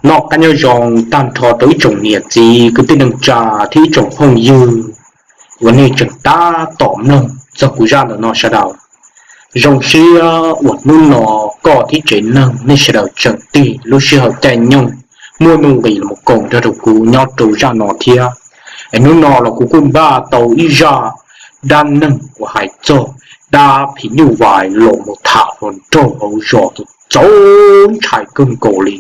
Noj qab nyob zoo tag nrho rau ib tsoom niam txiv kwv tij neej tsa thiab ib tsoom phooj ywg uas nej tseem tab tom mloog txog kuv zaj ntawm no sawv daws. Zoo siab uas hnub no koj thiab tsev neeg nej sawv daws tseem tig lub sij hawm caij nyoog muaj nuj nqis los koom nrog rau kuv nyob rau zaj no thiab. Es hnub no los kuv kuj npaj tau ib zaj dab neeg uas hais txog dab phim nyuj vais los mus tham hluas nraug hauv zos txaus ntshai kawg nkaus li,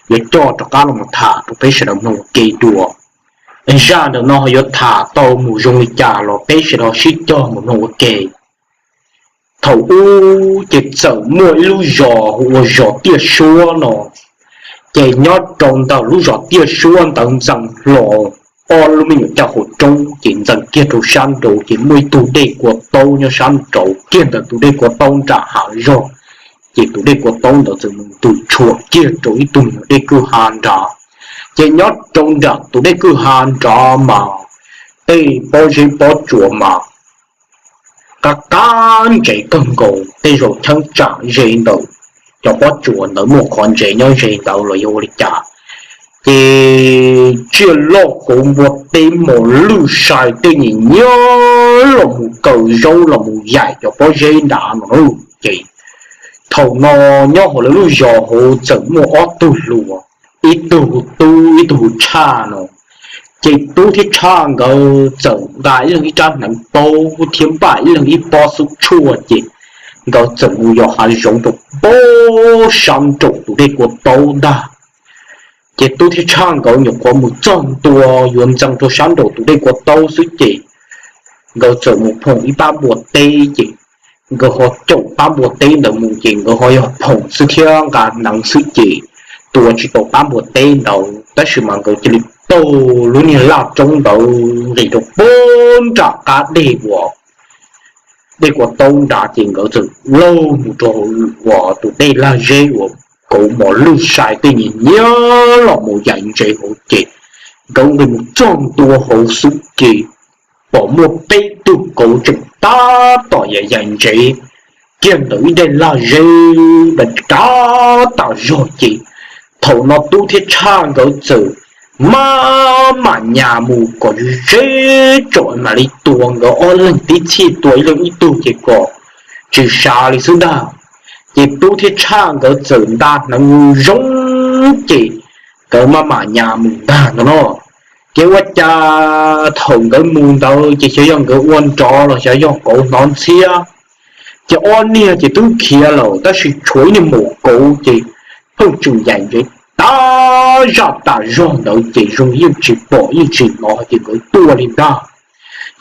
yuav coj rov qab los mus tham rau peb sawv daws mloog ua ke dua. Es zaj ntawm no yuav tham tau mus zoo li cas los peb sawv daws sib cog mus mloog ua ke. Thaum ub ces txawm muaj ib lub zos hu ua zos Tiaj Suab no. Ces nyob rau ntawm lub zos Tiaj Suab ntawd ntxeev hlo ob lub me nyuam caj qhov roob, ces ntxeev kiag rau sab nraud ces muaj ib tug dej kua taub nyob sab nraud kiag ntawm tus dej kua taub nram hav zog. Ces tus dej kua taub ntawd txawm mus ntws tshua kiag rau ib tug nyuag dej kwj ha nrad. Ces nyob rau nram tus dej kwj ha nrad mas tej pob zeb pob tsuas mas qab qab ntsev kawg nkaus, tej zaum cheeb tsam ze ntawm cov pob tsuas ntawd muaj qhov ntsev nyob ze ntawd los yog ua li cas. Ces tsiaj loj kauv npua teb mos lwj sai tej nyiam nyiab los mus kaw zaub los mus yaim cov pob zeb nrad no. Ces thaum no nyob hauv lawv lub zos hauv txawm muaj ob tug hluas, ib tug hu Tub ib tug hu Tshaj no. Ces Tub thiab Tshaj nkawd txawm nqa ib leeg ib rab hneev paub thiab npaj ib leeg ib pob xub tshuaj ces nkawd txawm mus yos hav zoov rau pab sab nraum tus dej kua taub ntag. Ces Tub thiab Tshaj nkawd nyuam qhuav mus txog ntua yuav ntxeev rau sab nraum tus dej kua taub xwb ces nkawd txawm mus phoom ib pab npua teb ces nkawd ho caum pab npua teb ntawd mus ces nkawd ho yog phoom xwb thiab nqa hneev xwb ces tua tsis tau pab npua teb ntawd tab sis mas nkawd cia li taug lub niag laj roob ntawd nqis rau pab nram qab dej uas dej kua taub nrad ces nkawd txawm laug mus rau uas tus dej lag zeb uas kauv mos lwj sai tej nyiam nyiab los mus yaim ntsev hauv ces nkawd nqis mus txog ntua hauv xwb ces pom muaj peb tug kauv tseem tab tom yaim yaim ntsev kiag ntawm ib daim lag zeb dav tas zog ces thaum no Tub thiab Tshaj nkawd txawm maj mam nyas mus kom ze ze tsom mam li tua nkawd ob leeg tib txhij tua ib leeg ib tug ces kom tsis sav li xwb ntag. Ces Tub thiab Tshaj nkawd txawm nta hneev zoo ces nkawd maj mam nyas mus ntag no no. Ces ua cas thaum nkawd mus ntawd ces xyov yog nkawd ua nrov los xyov yog kauv hnov ntxhiab, ces ob niag ces twb khiav lawm tab sis tshuav ib niag maum kauv ces pheej tseem yaim ntsev tas zaj tas zog ntawd ces zoo yeej tsis pom yeej tsis hnov hais tias nkawd tuaj li ntag.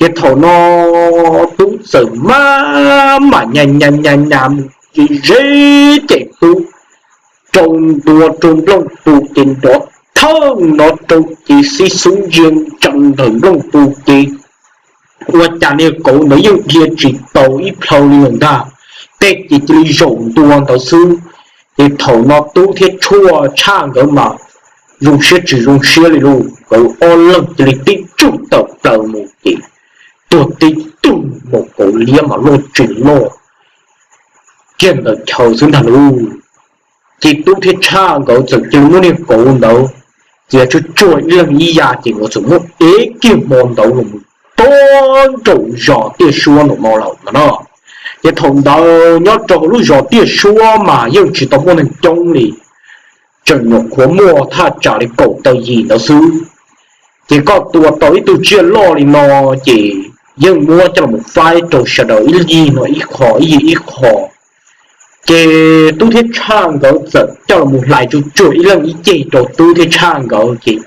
Ces thaum no Tub txawm maj mam nyas nyas nyas nyas mus ze ze ces Tub rau ntua rau nplooj pus ces nrov thawj no rau ces xib xub ntsia ntsees ntawm nplooj pus ces ua cas niag kauv ntawd yeej dhia tsis tau ib plhaw li lawm ntag, tej ces cia li zaum ntua ntawd xwb. Ces thaum no Tub thiab Tshaj nkawd mas zoo siab tsis zoo siab li lauj, nkawd ob leeg cia li tib tsuj tawm plaws mus ces tuag tib tug, maum kauv liab mas loj tsis loj kiag ntawm chaw xwb ntag lauj. Ces Tub thiab Tshaj nkawd txawm cia li muab niag kauv ntawd cia tsuag tsuag ib leeg ib yav ces nkawd txawm muab ev kiag hmo ntawd los mus rau nraum zos Tiaj Suab nraum no lawm no. Ces thaum ntawd nyob rau lub zos Tiaj Suab mas yeej tsis tau muaj neeg coob li, tseem nyuam qhuav muaj thaj tsam li kaum tawm yim ntawd xwb. Ces koj tua tau ib tug tsiaj loj li no ces yeej muab coj los faib rau sawv daws ib yig no ib qho ib yig ib qho. Ces Tub thiab Tshaj nkawd txawm coj los hlais tsuag tsuag ib leeg ib ceg rau Tub thiab Tshaj nkawd ces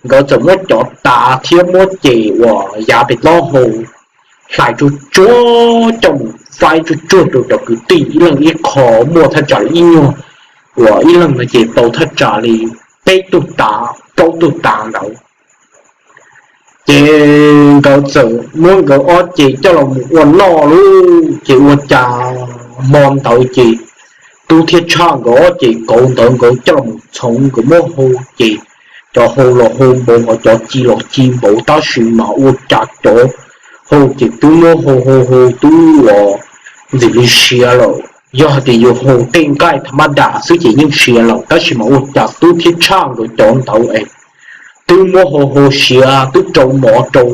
nkawd txawm muab cov tav thiab muab ces uas yav pem taub hau hlais tsuag tsuag coj mus faib tsuag tsuag rau cov kwv tij ib leeg ib qho, muaj thaj tsam li ib nyuag uas ib leeg no ces tau thaj tsam li peb tug tav plaub tug tav ntawd. Ces nkawd txawm muab nkawd ob ces coj los mus ua noj lauj. Ces ua cas hmo ntawd ces Tub thiab Tshaj nkawd ob ces kauv ntawd nkawd coj los txhoov nkawd muab hau ces cov hau los hau npaum ho cov ci los ci npaum tab sis mas ua cas cov hau ces twb muab hau hau hau twb uas ntxim li siav lawm. Yog hais tias yus hu tej nqaij tham ma das xwb ces yeej siav lawm, tab sis mas ua cas Tub thiab Tshaj nkawd cov ntawd es twb muab hu hu siav twb rau mov rau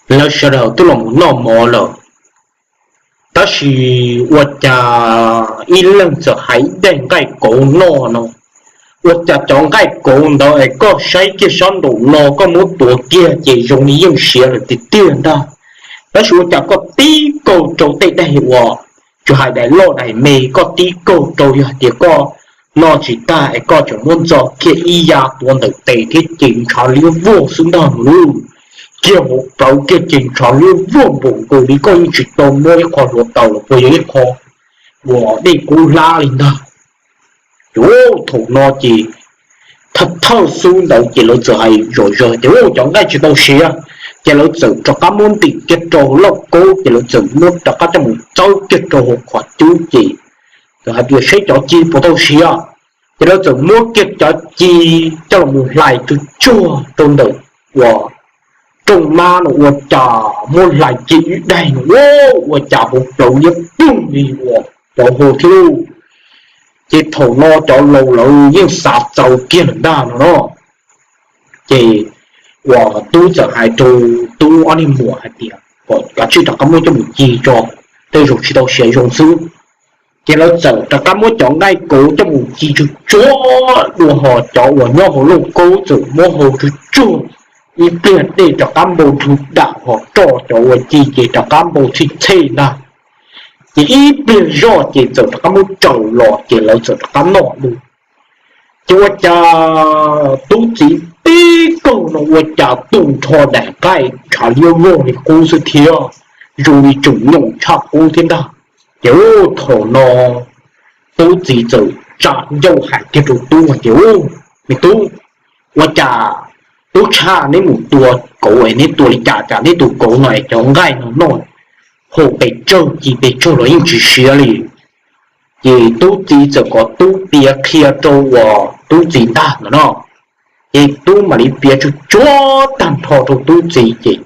lawv sawv daws twb los mus noj mov lawm. Tab sis ua cas ib leeg txawm hais ib daim nqaij kauv noj no, ua cas cov nqaij kauv ntawd es koj saib kiag sab nraum no koj muab tuav kiag ces zoo li yeej siav lawm tiag tiag ntag. Tab sis ua cas koj tib kaug rau tej daim uas tsis hais daim loj daim me, koj tib kaug rau yog hais tias koj noj tsis tag es koj tseem muab ntxo kiag ib ya tuav ntawm tes thiab ces ntshav liab vog xwb ntag no lauj. Kiag hauv plawv kiag ces ntshav liab vog npaum nkaus li koj yeej tsis tau muab ib qho hluav taws los puas yog ib qho uas dej kub hlab li ntag. Ces thaum no ces thawj thawj xub ntawd ces lawv txawm hais zom zaws tias cov nqaij tsis tau siav, ces lawv txawm rov qab muab ntim kiag rau hauv lauj kaub ces lawv txawm muab rov qab coj mus txawb kiag rau hauv qhov cub ces txawm hais tias saib cov ci puas tau siav. Ces lawv txawm muab kiag cov ci coj los mus hlais tsuag tsuag rau ntawm uas rooj mab no ua cas muab hlais kiag ib daim no ua cas hauv plawv liab ploog li uas cov hu thiab lauj. Ces thaum no cov laus lawv yeej xav txaus kiag lawm ntag no no. Ces uas Tub txawm hais rau Tub ob niag muam hais tias kom kav tsij rov qab muab coj mus ci tso, tej zaum tsis tau siav zoo xwb. Ces lawv txawm rov qab muab cov nqaij kauv coj mus ci tsuag tsuag dua hos cov uas nyob hauv lauj kaub txawm muab hau tsuag tsuag ib pliag dej rov qab npau nrhw dam hos roj cov uas ci ces rov qab npau txhij txhej ntag. Ces ib pliag zoj ces txawm rov qab muab raws los ces lawv txawm rov qab noj dua. Ces ua cas Tub txiv tib kaug no ua cas tu nrho daim nqaij ntshav liab vog li qub xwb thiab, zoo li tseem nyoos tshaj qub thiab ntag. Ces thaum no Tub txiv txawm tsa ncauj hais kiag rau Tub hais tias, Me Tub, ua cas Tub Tshaj neb mus tua kauv es neb tua li cas cas neb tus kauv no es cov nqaij no noj hau pes tsawg ci pes tsawg los yeej tsis siav li. Ces Tub txiv txawm kom Tub piav qhia rau uas Tub txiv ntag no no. Ces Tub mam li piav tsuag tsuag tag nrho rau Tub txiv ces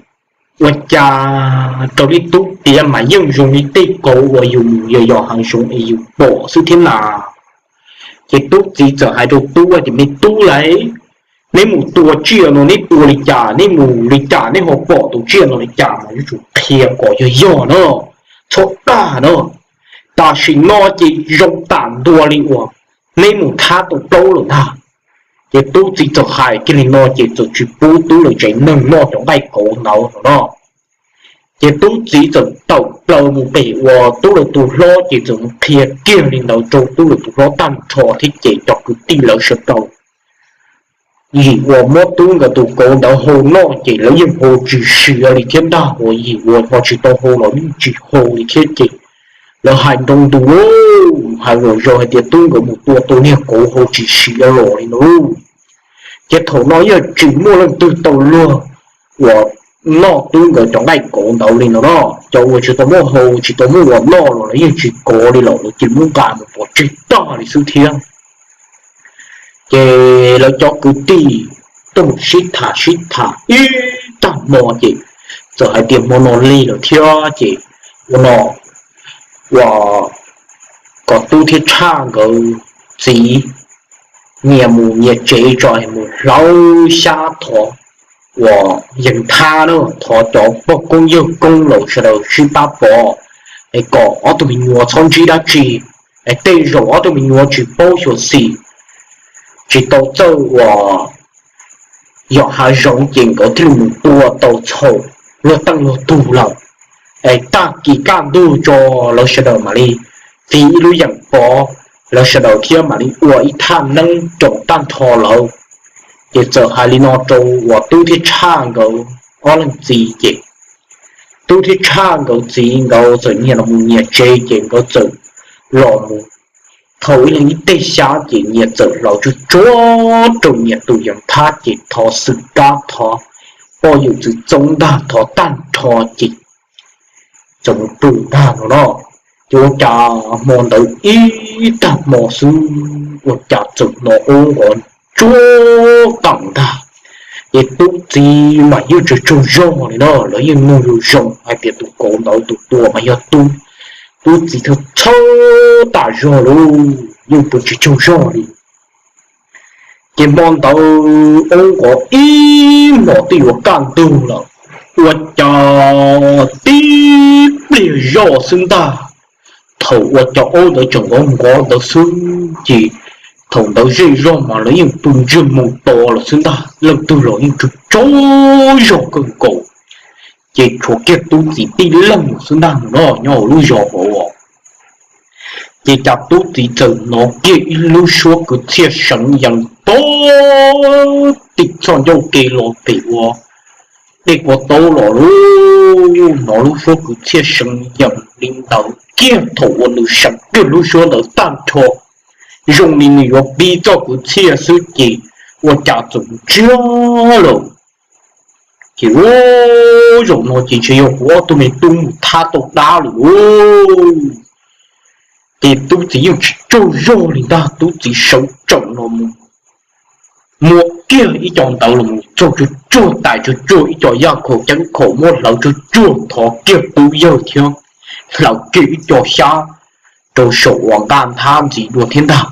ua cas raws li Tub piav mas yeej zoo li tej kauv uas yus mus yos yos hav zoov es yus pom xwb thiab na. Ces Tub txiv txawm hais rau Tub tias, Me Tub lauj, neb mus tua tsiaj no neb tua li cas, neb mus li cas neb ho pom tus tsiaj no li cas mas yuav tsum qhia kom yog yog na, txhob dag na. Tam sim no ces zoo tam ntua li uas neb mus thab tau plaub lawm ntag. Ces Tub txiv txawm hais kiag li no ces txawm tsis pub Tub lawv tsev neeg noj cov nqaij kauv ntawd no no. Ces Tub txiv txawm tawm plaws mus pem uas Tub lawv tus hlob ces txawm mus qhia kiag li ntawd rau Tub lawv tus hlob tag nrho thiab ces cov kwv tij lawv sawv daws yim uas muab Tub nkawd tus kauv ntawd hau noj ces lawv yeej hau tsis siav li thiab ntag, uas yim uas ho tsis tau hau los yeej tsis hau li thiab ces lawv hais nroo ntus lauj, hais zom zaws hais tias Tub nkawd mus tua tau niag kauv hau tsis siav los li no lauj. Ces thaum no yeej tsis muaj leej twg tau luag uas noj Tub nkawd cov nqaij kauv ntawd li no no. Cov uas tsis tau muaj hau tsis tau muaj uas noj los lawv yeej tsis kov li lawm, lawv cia li muab nqa mus pov tseg tag li xwb thiab. Ces lawv cov kwv tij tuaj mus sib tham sib tham ib tag hmo ces txawm hais tias hmo no lig lawm thiab ces ua no, uas kom Tub thiab Tshaj nkawd txiv nyias mus nyias tsev tso, mus hlawv xyab thov uas yees thab na, thov cov pog koob yawg koob laus sawv daws sib pab pov, es kom ob tug me nyuam txhob ntsib dab tsi, es tej zaum ob tug me nyuam tsis paub xyuam xim, tsis tau txawj uas yos hav zoov ces nkawd thiaj li mus tua tau txhaum luag teej luag tug lawm. Es tag kis kaj ntug tso lawv sawv daws mam li txiv ib lub yeem pov, lawv sawv daws thiab mam li ua ib thaj neeb roos tag nrho lawm. Ces txawm hais li no rau uas Tub thiab Tshaj nkawd ob leeg txiv ces Tub thiab Tshaj nkawd txiv nkawd txawm nyias los mus nyias tsev ces nkawd txawm los mus thau ib leeg ib teg xyab ces nyias txawm hlawv tsuag tsuag rau nyias tus yees thab ces thov xwm kab thov poj yawm txwv txoob ntag thov tag nrho ces txawm mus pw ntag no no. Ces ua cas hmo ntawd ib tag hmo xwb ua cas txawm hnov qub nqov tsuag qees ntag. Ces Tub txiv mas yeej tsaug tsaug zog li no, lawv yeej mloog zoo zoo hais tias tus kauv ntawd tus tua mas yog Tub. Tub txiv txhawj txhawj tas zog lauj, yeej pw tsis tsaug zog li. Ces hmo ntawd oob nkov ib hmos twb yuav kaj ntug lawm, ua cas tib pliag zoj xwb ntag. Thaum ua cas oob ntawd tseem nkov nkov ntawd xwb ces thaum ntawd zej zog mas lawv yeej pw ntsiag mus to lawm xwb ntag, leej twg los yeej tsaug tsaug zog kawg nkaus. Ces tshuav kiag tub txiv tib leeg xwb ntag no nyob hauv lub zos hauv. Ces cas tub txiv txawm hnov kiag ib lub suab kwv txhiaj seev yees pag tim txoj ncauj ke los pem ua dej kua taub los lauj. Hnov lub suab kwv txhiaj seev yees li ntawd kiag thaum uas nws seev kiag lub suab ntawd tag nrho, zoo li nws yuav pib txoj kwv txhiaj xwb ces ua cas txawm ntsiag lawm. Ces ua, zaum no ces ntshe yog kuv ob tug me tub mus thab tau dab lawm lauj. Ces tub txiv yeej tsis tsaug zog li ntag, tub txiv sawv tsees los mus muab kiag ib co ntawd los mus txog tsuag tsuag tais tsuag tsuag ib co yaj khaum ceeb khaum muab hlawv tsuag tsuag thov kiag tub yawg thiab hlawv kiag ib co xyab rau saum uas nqaj nthab ntxiv dua thiab ntag.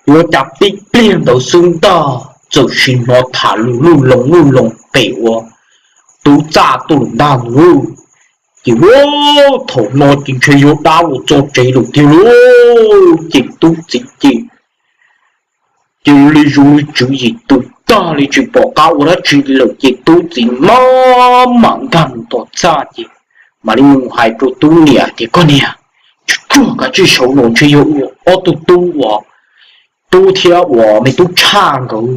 Yuav cas tib pliag ntawd xwb ntag txawm sim hnov tham lus luj loo luj loo pem ua tub txaj tuaj lawm ntag lauj. Ces ua, thaum no ces ntshe yuav dab los txog tsev lawm tiag lauj. Ces tub txiv ces cia li zoo li tswv yim tus tag li tsis pom qab ua dab tsi li lawm ces tub txiv maj mam nkag mus tom txaj ces mam li mus hais rau tub niam tias koj niam, tsuag tsuag kav tsij sawv los ntshe yog ob tug tub uas tub thiab uas me tub tshaj nkawd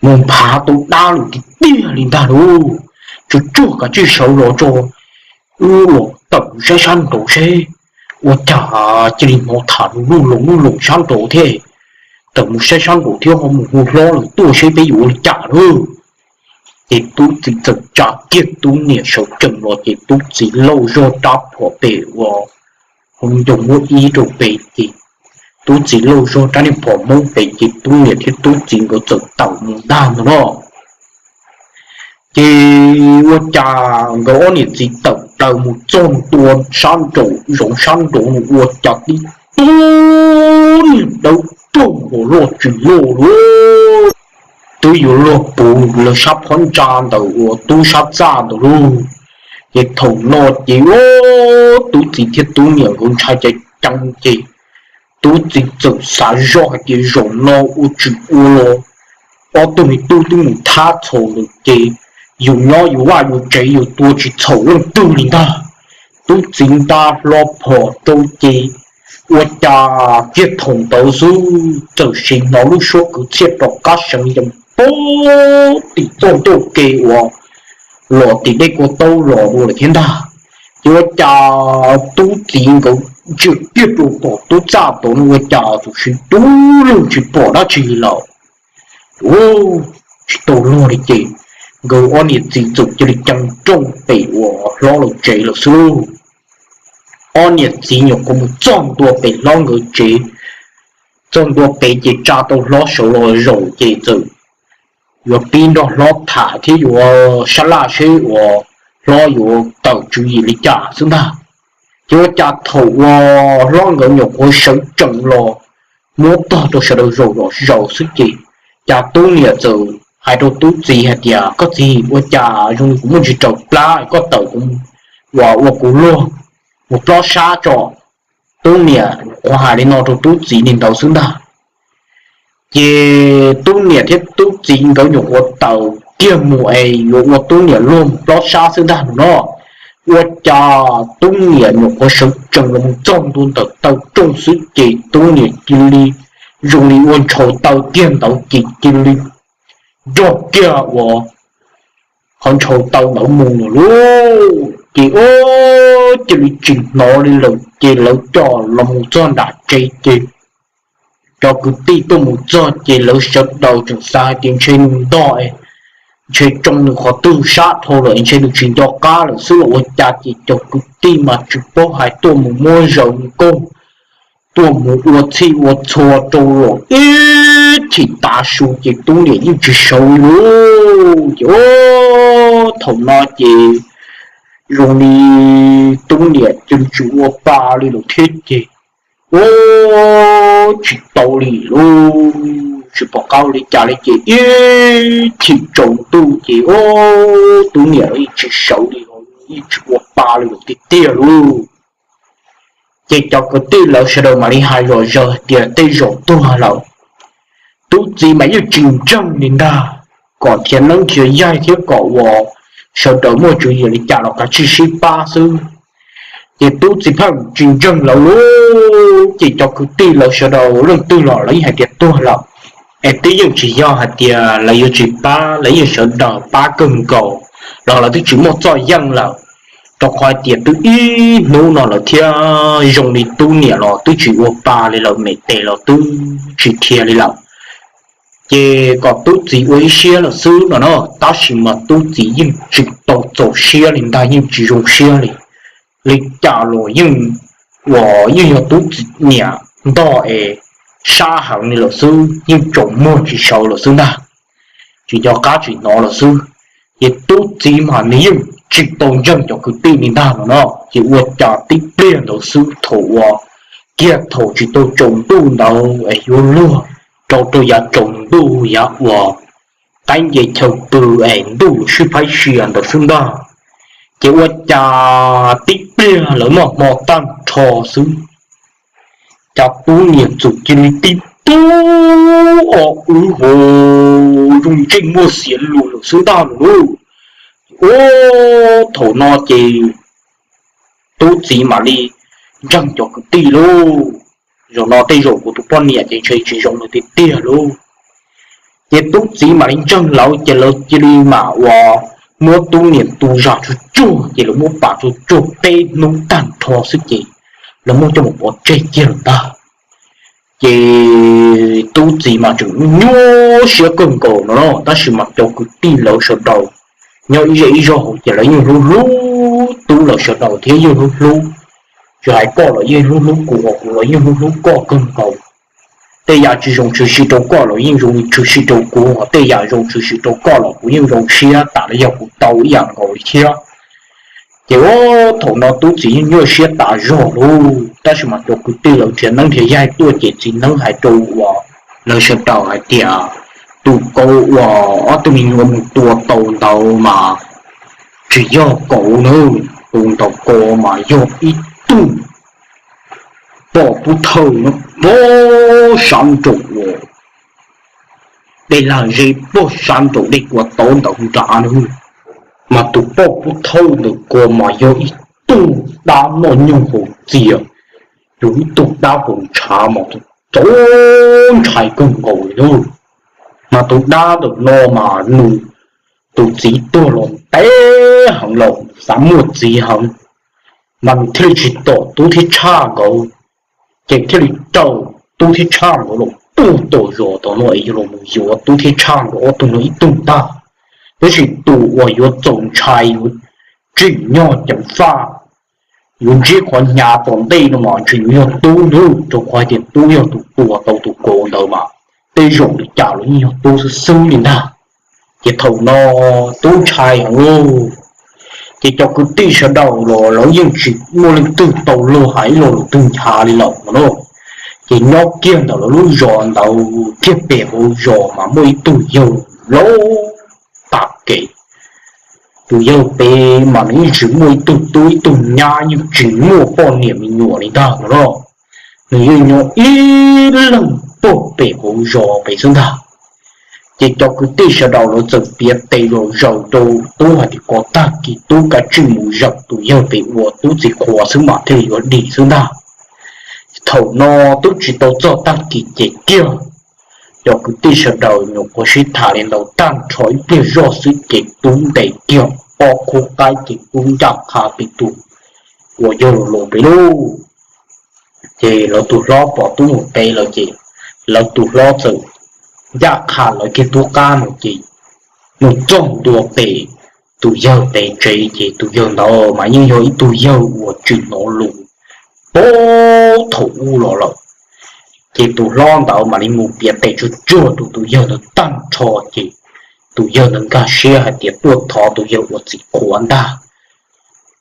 mus nphav tau dab lawm tiag tiag li ntag lauj. Tsuag tsuag kav tsij sawv los tso, wb los tawm mus saib sab nraud seb. Ua cas cia li hnov tham lus luj loo luj loo sab nraud thiab. Tawm mus saib sab nraud thiab ho mus hu hlob lawm tuaj seb peb yuav ua li cas lauj. Ces tub txiv txawm tsa kiag tub niam sawv tsees los ces tub txiv lauj zog rab phom pem ua hauv ncoo muab ib rau pem ces tub txiv lauj zog rab niag phom hmoob pem ces tub niam thiab tub txiv nkawd txawm tawm mus ntag ntag no. Ces ua cas nkawd ob niam txiv tawm plaws mus txog ntua sab nraum zoov sab nraud ua cas tib tug niag dawb paug uas loj tsis loj lauj, twb yuav luag puv lawv sab phab ntsa ntawm uas tub sab txaj ntawd lauj. Ces thaum no ces tub txiv thiab tub niam nkawd ntshai ceev ceev ces tub txiv txawm xav zoj hais tias zaum no ua tsis ua los ob tug me tub twb mus thab txhaum lawm ces yus nyob yus vaj yus tsev yus tua tsis txhaum leej twg li ntag. Tub txiv nta hlo phom rau ces ua cas kiag thaum ntawd xwb txawm sim hnov lub suab kwv txhiaj rov qab seev yees pag tim txoj ncauj ke uas los tim dej kua taub los dua lawm thiab ntag. Ces ua cas tub txiv nkawd ntsia kiag rau tom tub txaj tod no ua cas txawm sim dub lug tsis pom dab tsi li lawm. Tsis tau luag li ces nkawd ob niam txiv txawm cia li cees rooj pem uas hlob lawv tsev lawm xwb lauj. Ob niam txiv nyuam qhuav mus txog ntua pem hlob nkawd tsev, txog ntua pem ces tsa tau hlob sawv los zaum ces txawm yuav pib nrog hlob tham thiab yuav sab laj seb uas hlob yuav tawm tswv yim li cas xwb ntag. Ces ua cas thaum uas hlob nkawd nyuam qhuav sawv tsees los muab tog rau sawv daws zaum los zaum xwb ces cas tub niam txawm hais rau tub txiv hais tias koj txiv, ua cas zoo li kuv muaj ntsis raws plab, koj tawm kuv uas ua kuv luag mus plob sab tso. Tub niam nyuam qhuav hais li no rau tub txiv li ntawd xwb ntag. Ces tub niam thiab tub txiv nkawd nyuam qhuav tawm kiag mus es yuav ua tub niam luag mus plob sab xwb ntag no. Ua cas tub niam nyuam qhuav sawv tsees los mus txog ntua ntawm taw rooj xwb ces tub niam cia li zoo li ua ntshaus taw kiag ntawd ces cia li nrog kiag uas qhov ntshaus taw ntawd mus lawm lauj. Ces ua cia li tsis hnov li lawm ces lawv coj los mus txog nram tsev ces cov kwv tij tuaj mus txog ces lawv sawv daws tseem xav hais tias ntshe nws ntog, ntshe tsoo nws qhov twg sab dhau lawm ntshe nws tsis nco qab lawm xwb los ua cas ces cov kwv tij mas tsis paub hais tuaj mus muab zaws mus kaug, tuaj mus ua txhij ua txhua rau los ib chim tav su ces tub niam yeej tsis sawv li lauj. Ces thaum no ces zoo li tub niam ces tsis ua pa li lawm thiab ces, u, tsis tau li lauj, tsis pom qab li cas li ces ib chim tsaus ntuj ces, u, tub niam los yeej tsis sawv li, yeej tsis ua pa li lawm tiag tiag lauj. Ces cov kwv tij lawv sawv daws mam li hais zom zaws hais tias tej zaum tuag lawm, tub txiv mas yeej tsis ntseeg li ntag, kom nrhiav neeb nrhiav yaig thiab kom uas sawv daws muaj tswv yim li cas los kav tsij sib pab xwb. Ces tub txiv pheej tsis ntseeg lawv lauj, ces cov kwv tij lawv sawv daws leej twg los lawv yeej hais tias tuag lawm, es twb yeej tsis yog hais tias lawv yuav tsis pab, lawv yeej sawv daws pab kawg nkaus los lawv twb tsis muaj txoj yeej lawm, rau qhov hais tias twb ib hnub no lawm thiab zoo li tub niam los twb tsis ua pa li lawm, me tes los twb tsis dhia li lawm. Ces kom tub txiv ua ib siab lawm xwb no na, tab sis mas tub txiv yeej tsis tau txaus siab li ntag, yeej tsis zoo siab li. Li cas los yeej, uas yeej yog tub txiv niam ntog es sab heev li lawm xwb, yeej tsaus muag tsis sawv lawm xwb ntag, tsis nco qab tsis hnov lawm xwb. Ces tub txiv mas nws yeej tsis tau ntseeg cov kwv tij li ntag no no, ces ua cas tib pliag ntawd xwb thaum uas kiag thaum tsis tau tsaus ntuj ntawd es yuav luag rau rau yav tsaus ntuj yav uas qaib nce chaw pw es ntuj yuav sib phaib sia ntawd xwb ntag, ces ua cas tib pliag lawv noj hmo tag nrho xwb, cas tub niam txawm cia li tib tug o wb ho zoo ntsej muag xiav lus lawm xwb ntag lauj. Ua, thaum no ces tub txiv mam li ntseeg cov kwv tij lauj, zaum no tej zaum kuv tus poj niam ces ntshe tsis zoo lawm tiag tiag lauj. Ces tub txiv mam li ntseeg lawv ces lawv cia li mam uas muab tub niam tu zam tsuag tsuag, ces lawv muab pam tsuag tsuag peb hnub tag nrho xwb ces lawv muab coj mus pov tseg kiag lawm ntag. Ces tub txiv mas tseem nyuaj siab kawg nkaus no, tab sis mas cov kwv tij lawv sawv daws nyob ib zej ib zog hauv ces lawv yeej hlub hlub tub lawv sawv daws thiab yeej hlub hlub, tsis hais koj los yeej hlub hlub kuv, kuv los yeej hlub hlub koj kawg nkaus. Tej yam tsis zoo tshwm sim rau koj los yeej zoo tshwm sim rau kuv, tej yam zoo tshwm sim rau koj los kuv yeej zoo siab tas li yog kuv tau ib yam nkaus li thiab. Ces ua, thaum no tub txiv yeej nyuaj siab tas zog lauj, tab sis mas cov kwv tij lawv nrhiav neeb nrhiav yaig tuaj ces txiv neeb hais rau uas lawv sawv daws hais tias tus kauv uas ob tug me nyuam mus tua tau ntawd mas tsis yog kauv na, tus ntawd ko mas yog ib tug poj pub thawj no, pog sab nraum uas dej lag zeb, pog sab nraum dej kua tod ntawd nrad na. Mas tus poj pub thawj ntawm ko mas yog ib tug dab noj nyoog haus txias, yog ib tug dab haus ntshav mas txaus ntshai kawg nkaus li lauj. Mas tus dab ntawm no mas nws tus txiv tuag los ntev heev los xav muaj txiv heev, mas nws thiaj li tsis tom tub thiab tshaj nkawd, ces thiaj li raws tub thiab tshaj nkawd los puag tom zos tom no es yog los mus yuav tub thiab tshaj nkawd ob tug no ib tug ntag. Tab sis tus uas yuav txaus ntshai yuav tsim nyog ceev faj, yuav ntsib qhov hnyav tom ntej no mas ntshe yuav yog tub ntag, rau qhov hais tias tub yog tus tua tau tus kauv ntawd mas tej zaum li cas los yeej yog tub xwb xwb li ntag. Ces thaum no tub ntshai heev lauj, ces cov kwv tij sawv daws los lawv yeej tsis muaj leej twg tau luag hais ib lo lus twg nchav li lawm no na. Ces nyob kiag ntawm lawv lub zos ntawd kiag pem hauv zos mas muaj ib tug yawg laus tag kev. Tus yawg pem mas nws yeej tsis muaj ib tug tub ib tug nyab, yeej tsis muaj poj niam me nyuam li ntag no na. Nws yeej nyob ib leeg puag pem hauv zos pem xwb ntag. Ces cov kwv tij sawv daws lawv txawm piav tes zom zaws rau tub hais tias kom tag kis tub kav tsij mus zawm tus yawg pem uas tub txiv qhuas xwb mas thiaj li yuav dim xwb ntag. Thaum no twb tsis tau txog tag kis ces kiag cov kwv tij sawv daws nyuam qhuav sib tham li ntawd tag nrho ib pliag zoj xwb ces tub ntes kiag ob khub qaib ces tub ncaj qha pem tus uas yawg laus pem lauj. Ces lawv tus hlob pom tub mus pem lawm ces lawv tus hlob txawm ncaj qha lawv kiag tub qab no ces mus txog ntua pem tus yawg pem tsev ces tus yawg ntawd mas yeej yog ib tug yawg uas tsis hnov lus puag thaum ub los lawm. Ces tus hlob ntawd mam li mus piav tes tsuag tsuag rau tus yawg ntawd tag nrho ces tus yawg ntawd nkag siab hais tias tuaj thov tus yawg ua txiv qhuav ntag.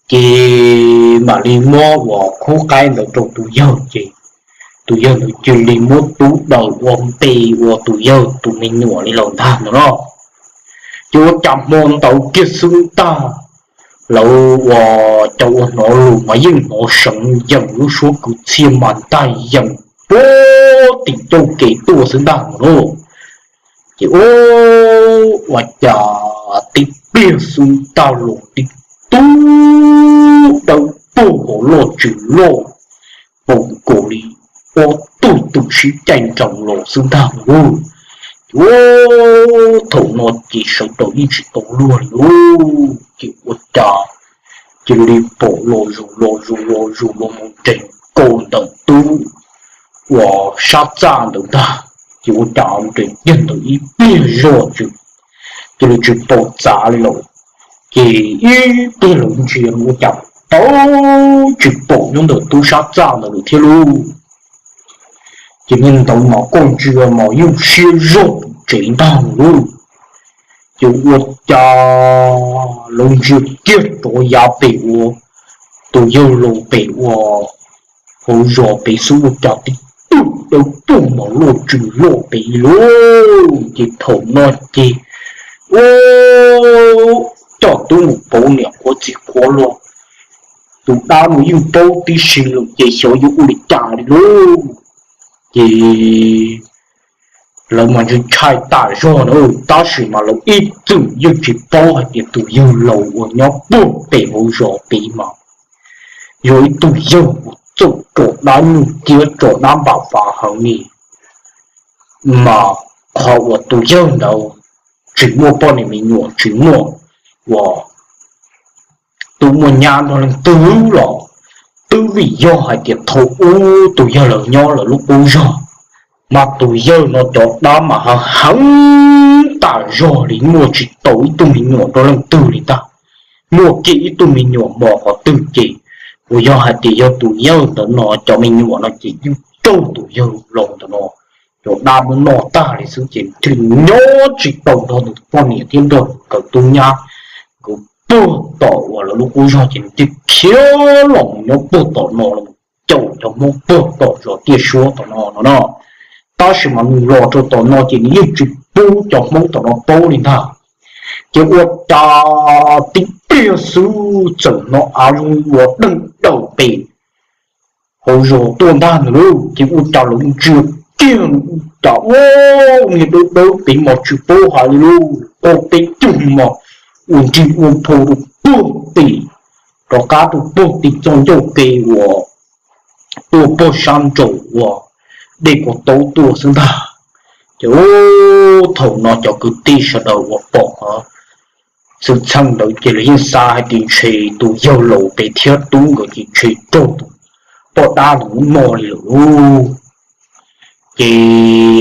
Ces mam li muab uas khub qaib ntawd rau tus yawg ces tus yawg ntawd cia li muab tub daws ua npe ua tus yawg tus me nyuam li lawm ntag no no. Ces ua cas hmo ntawd kiag xwb ntag, lawv uas cov uas hnov lus mas yeej hnov seev yeem lub suab kwv txhiaj mas ntag yeem puag tim cauj kev tuaj xwb ntag no no. Ces ua cas tib pliag xwb ntag los tib tug dawb paug hauv loj tsws loj, paum nkaus li ob tug twm sib caij nroos los xwb ntag no. Ces ua thaum no ces sawv daws yeej tsis tau luag li lauj, ces ua cas cia li pom los zus los zus los zus los mus nres nkaus ntawm tub uas sab txaj ntawd ntag. Ces ua cas nres kiag ntawd ib pliag zog ces cia li tsis pom txav li lawm. Ces ib pliag lawv ntsia ua cas tau tsis pom nyob ntawm tub sab txaj ntawd lawm thiab lauj. Ces niag ntawd mas koj ntsia mas yeej siab zog pem tsev ntag lauj. Ces ua cas lawv ntsia kiag rov yav pem ua tus yawg laus pem ua hauv zos pem xwb ua cas tib tug dawb paug mas loj tsws loj pem lauj. Ces thaum no ces ua coj tub mus pauv niam qhuav txiv qhuav los, tus dab no yeej paub tib si lawm ces xyov yuav ua li cas li lauj. Ces lawv mas ntshai ntshai tas zog na, tab sis mas lawv ib txwm yeej tsis paub hais tias tus yawg laus uas nyob puag pem hauv zos pem mas yog ib tug yawg uas txawj tso dab nyuj ciab tso dab npam fav heev li. Mas qhov uas tus yawg ntawd tsis muaj poj niam me nyuam tsis muaj uas tub muaj nyab nrog leej twg los twb vim yog hais tias thaum ub tus yawg laus nyob lawv lub qub zog, mas tus yawg no cov dab mas heev heev tas zog li, muaj tsis tau ib tug me nyuam nrog leej twg li ntag. Muaj kiag ib tug me nyuam mos qhov twg ces uas yog hais tias yog tus yawg ntawd no cov me nyuam no ces yeej raug tus yawg laus ntawm no cov dab muab noj tag li xwb ces thiaj li nyob tsis tau nrog nws tus poj niam thiab nrog nkawd tub nyab. Nkawd puag tom uas lawv lub qub zog ces nws thiaj khiav los mus nyob puag tom no los caum cov Hmoob puag tom zos Tiaj Suab tom no no no. Tab sis mas nws los rau tom no ces nws yeej tsis pub cov Hmoob tom no paub li ntag. Ces ua cas tib pliag xwb txawm hnov av zoo ua deej daws pem hauv zos tuaj ntag ntag lauj. Ces ua cas lawv ntsia kiag ua cas ua niag dawb dawb pem mas tsis paub hais li lauj, qaug peb cug mos ua nrig ua phau rau puag tim, rov qab rau puag tim txoj ncauj ke uas tuaj puag sab nraum uas dej Kua Taub tuaj xwb ntag. Ces thaum no cov kwv tij sawv daws uas pom qhov xwm txheej ntawd ces lawv yeej xav hais tias ntshe tus yawg laus pem thiab tub nkawd ces ntshe raug tus poj dab ntawd muab noj li lawm lauj. Ces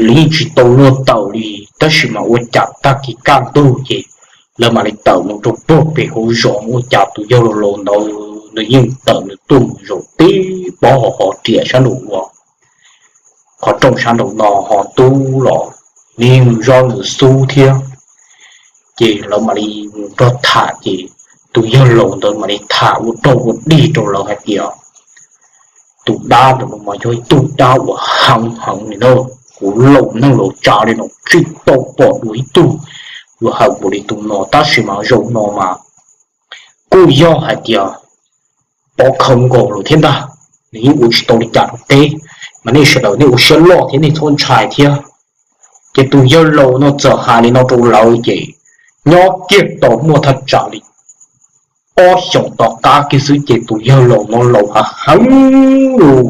lawv yeej tsis tau luag tawm li, tab sis mas ua cas tag kis kaj ntug ces lawv mam li tawm mus rau puag pem hauv zos, ua cas tus yawg laus laus ntawd nws yeej tawm nws tuaj mus zaum tib pob ho ho riam sab nraum ua qhov rooj sab nraum no ho tub los nws yeej zov nws xub thiab. Ces lawv mam li mus nrog tham ces tus yawg laus ntawd mam li tham ua rog ua dig rau lawv hais tias tus dab ntawm no mas yog ib tug dab uas heev heev li na. Kuv laus neeg laus tsav li no tsis tau pom dua ib tug uas heev npaum li tus no, tab sis mas zaum no mas kuj yog hais tias pov khawv nkaus lawm thiab ntag. Nws yeej ua tsis tau li cas rau peb, mas nej sawv daws nej ua siab loj thiab nej txhob ntshai thiab. Ces tus yawg laus no txawm hais li no rau lawv ces nyob kiag tau muaj thaj tsam li ob xyoos tom qab kiag xwb ces tus yawg laus no laus hav heev lug.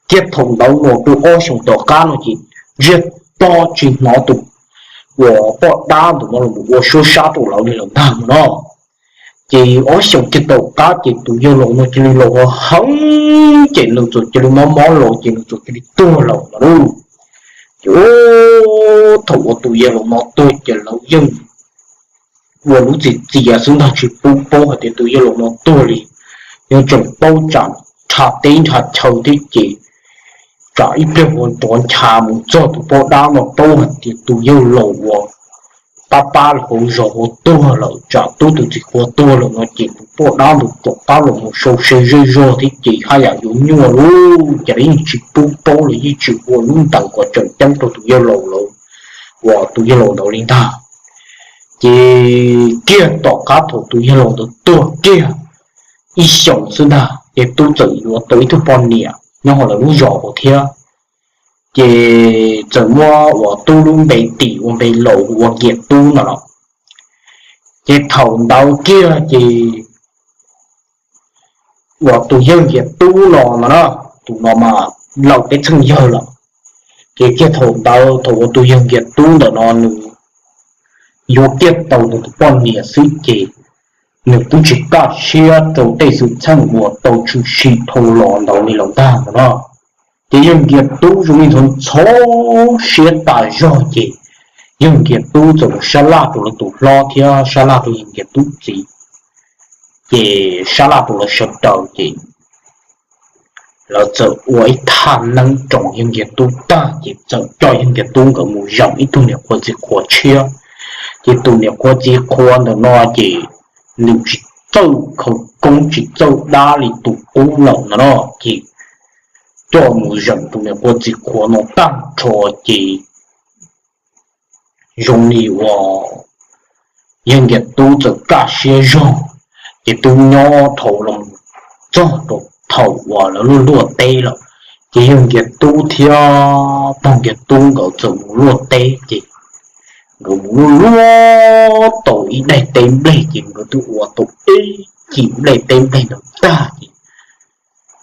Kiag thaum ntawd los rau ob xyoos tom qab no ces ntsiag to tsis hnov tus uas poj dab ntawm no los ua suab sab rau lawv li lawm ntag no. Ces ob xyoos kiag tom qab ces tus yawg laus no cia li laus hav heev ces nws txawm cia li mob mob los ces nws txawm cia li tuag lawm no lauj. Ces thaum uas tus yawg laus no tuag ces lawv yeej ua lub txim txias xwb ntag tsis pub paub hais tias tus yawg laus no tuag li. Yeej tseem paub tsam nrha teb nrha chaw thiab ces tsam ib pliag ua nrov ncha mus txog tus poj dab no paub hais tias tus yawg laus uas pab pab hauv zos ua tuag lawm, tsam tub tus txiv qhua tuag lawm no ces tus poj dab ntawd rov qab los mus sau se zej zog thiab ces haj yam yuav nyuaj lawm, ces lawv yeej tsis pub paub, lawv yeej tsis ua lub ntees kom tseem ceeb rau tus yawg laus lawm, uas tus yawg laus ntawd li ntag. Ces kiag tom qab thaum tus yawg laus ntawd tuag kiag ib xyoos xwb ntag ces tub txawm yuav tau ib tug poj niam nyob hauv lawv lub zos hauv thiab. Ces txawm muab uas tub lub npe tim ua npe laus hu ua Nkias Tub no los. Ces thaum ntawd kiag ces uas tus yawg Nkias Tub no no na, tus no mas laus peb txheej yawg lawm. Ces kiag thaum ntawd thaum uas tus yawg Nkias Tub ntawm no nws yuav kiag tau nws tus poj niam xwb ces nws twb tsis kaj siab rau tej xwm txheej uas tau tshwm sim dhau los ntawd li lawm ntag no na. Ces yawg Nkias Tub zoo li ntxhov ntxhov siab tas zog ces yawg Nkias Tub txawm mus sab laj rau lawv tus hlob thiab sab laj rau yawg Nkias Tub txiv, ces sab laj rau lawv sawv daws ces lawv txawm ua ib thaj neeb roos yawg Nkias Tub tag ces txawm coj yawg Nkias Tub nkawd mus zeem ib tug niam qhuav txiv qhuav tshiab. Ces tus niam qhuav txiv qhuav ntawm no ces nws tsis txawj khawv koob tsis txawj dab li tus qub lawm no na, ces coj mus zeem tus niam qhuav txiv qhuav no tag nrho ces zoo li uas yawg Nkias Tub txawm kaj siab zog, ces twb nyob dhau los txog rau thaum uas lawv luaj luaj teb lawm, ces yawg Nkias Tub thiab pog Nkias Tub nkawd txawm mus luaj teb ces nkawd mus luaj luaj tau ib daim teb nplej ces nkawd twb ua tau ib cim nplej teb nplej ntawd tag ces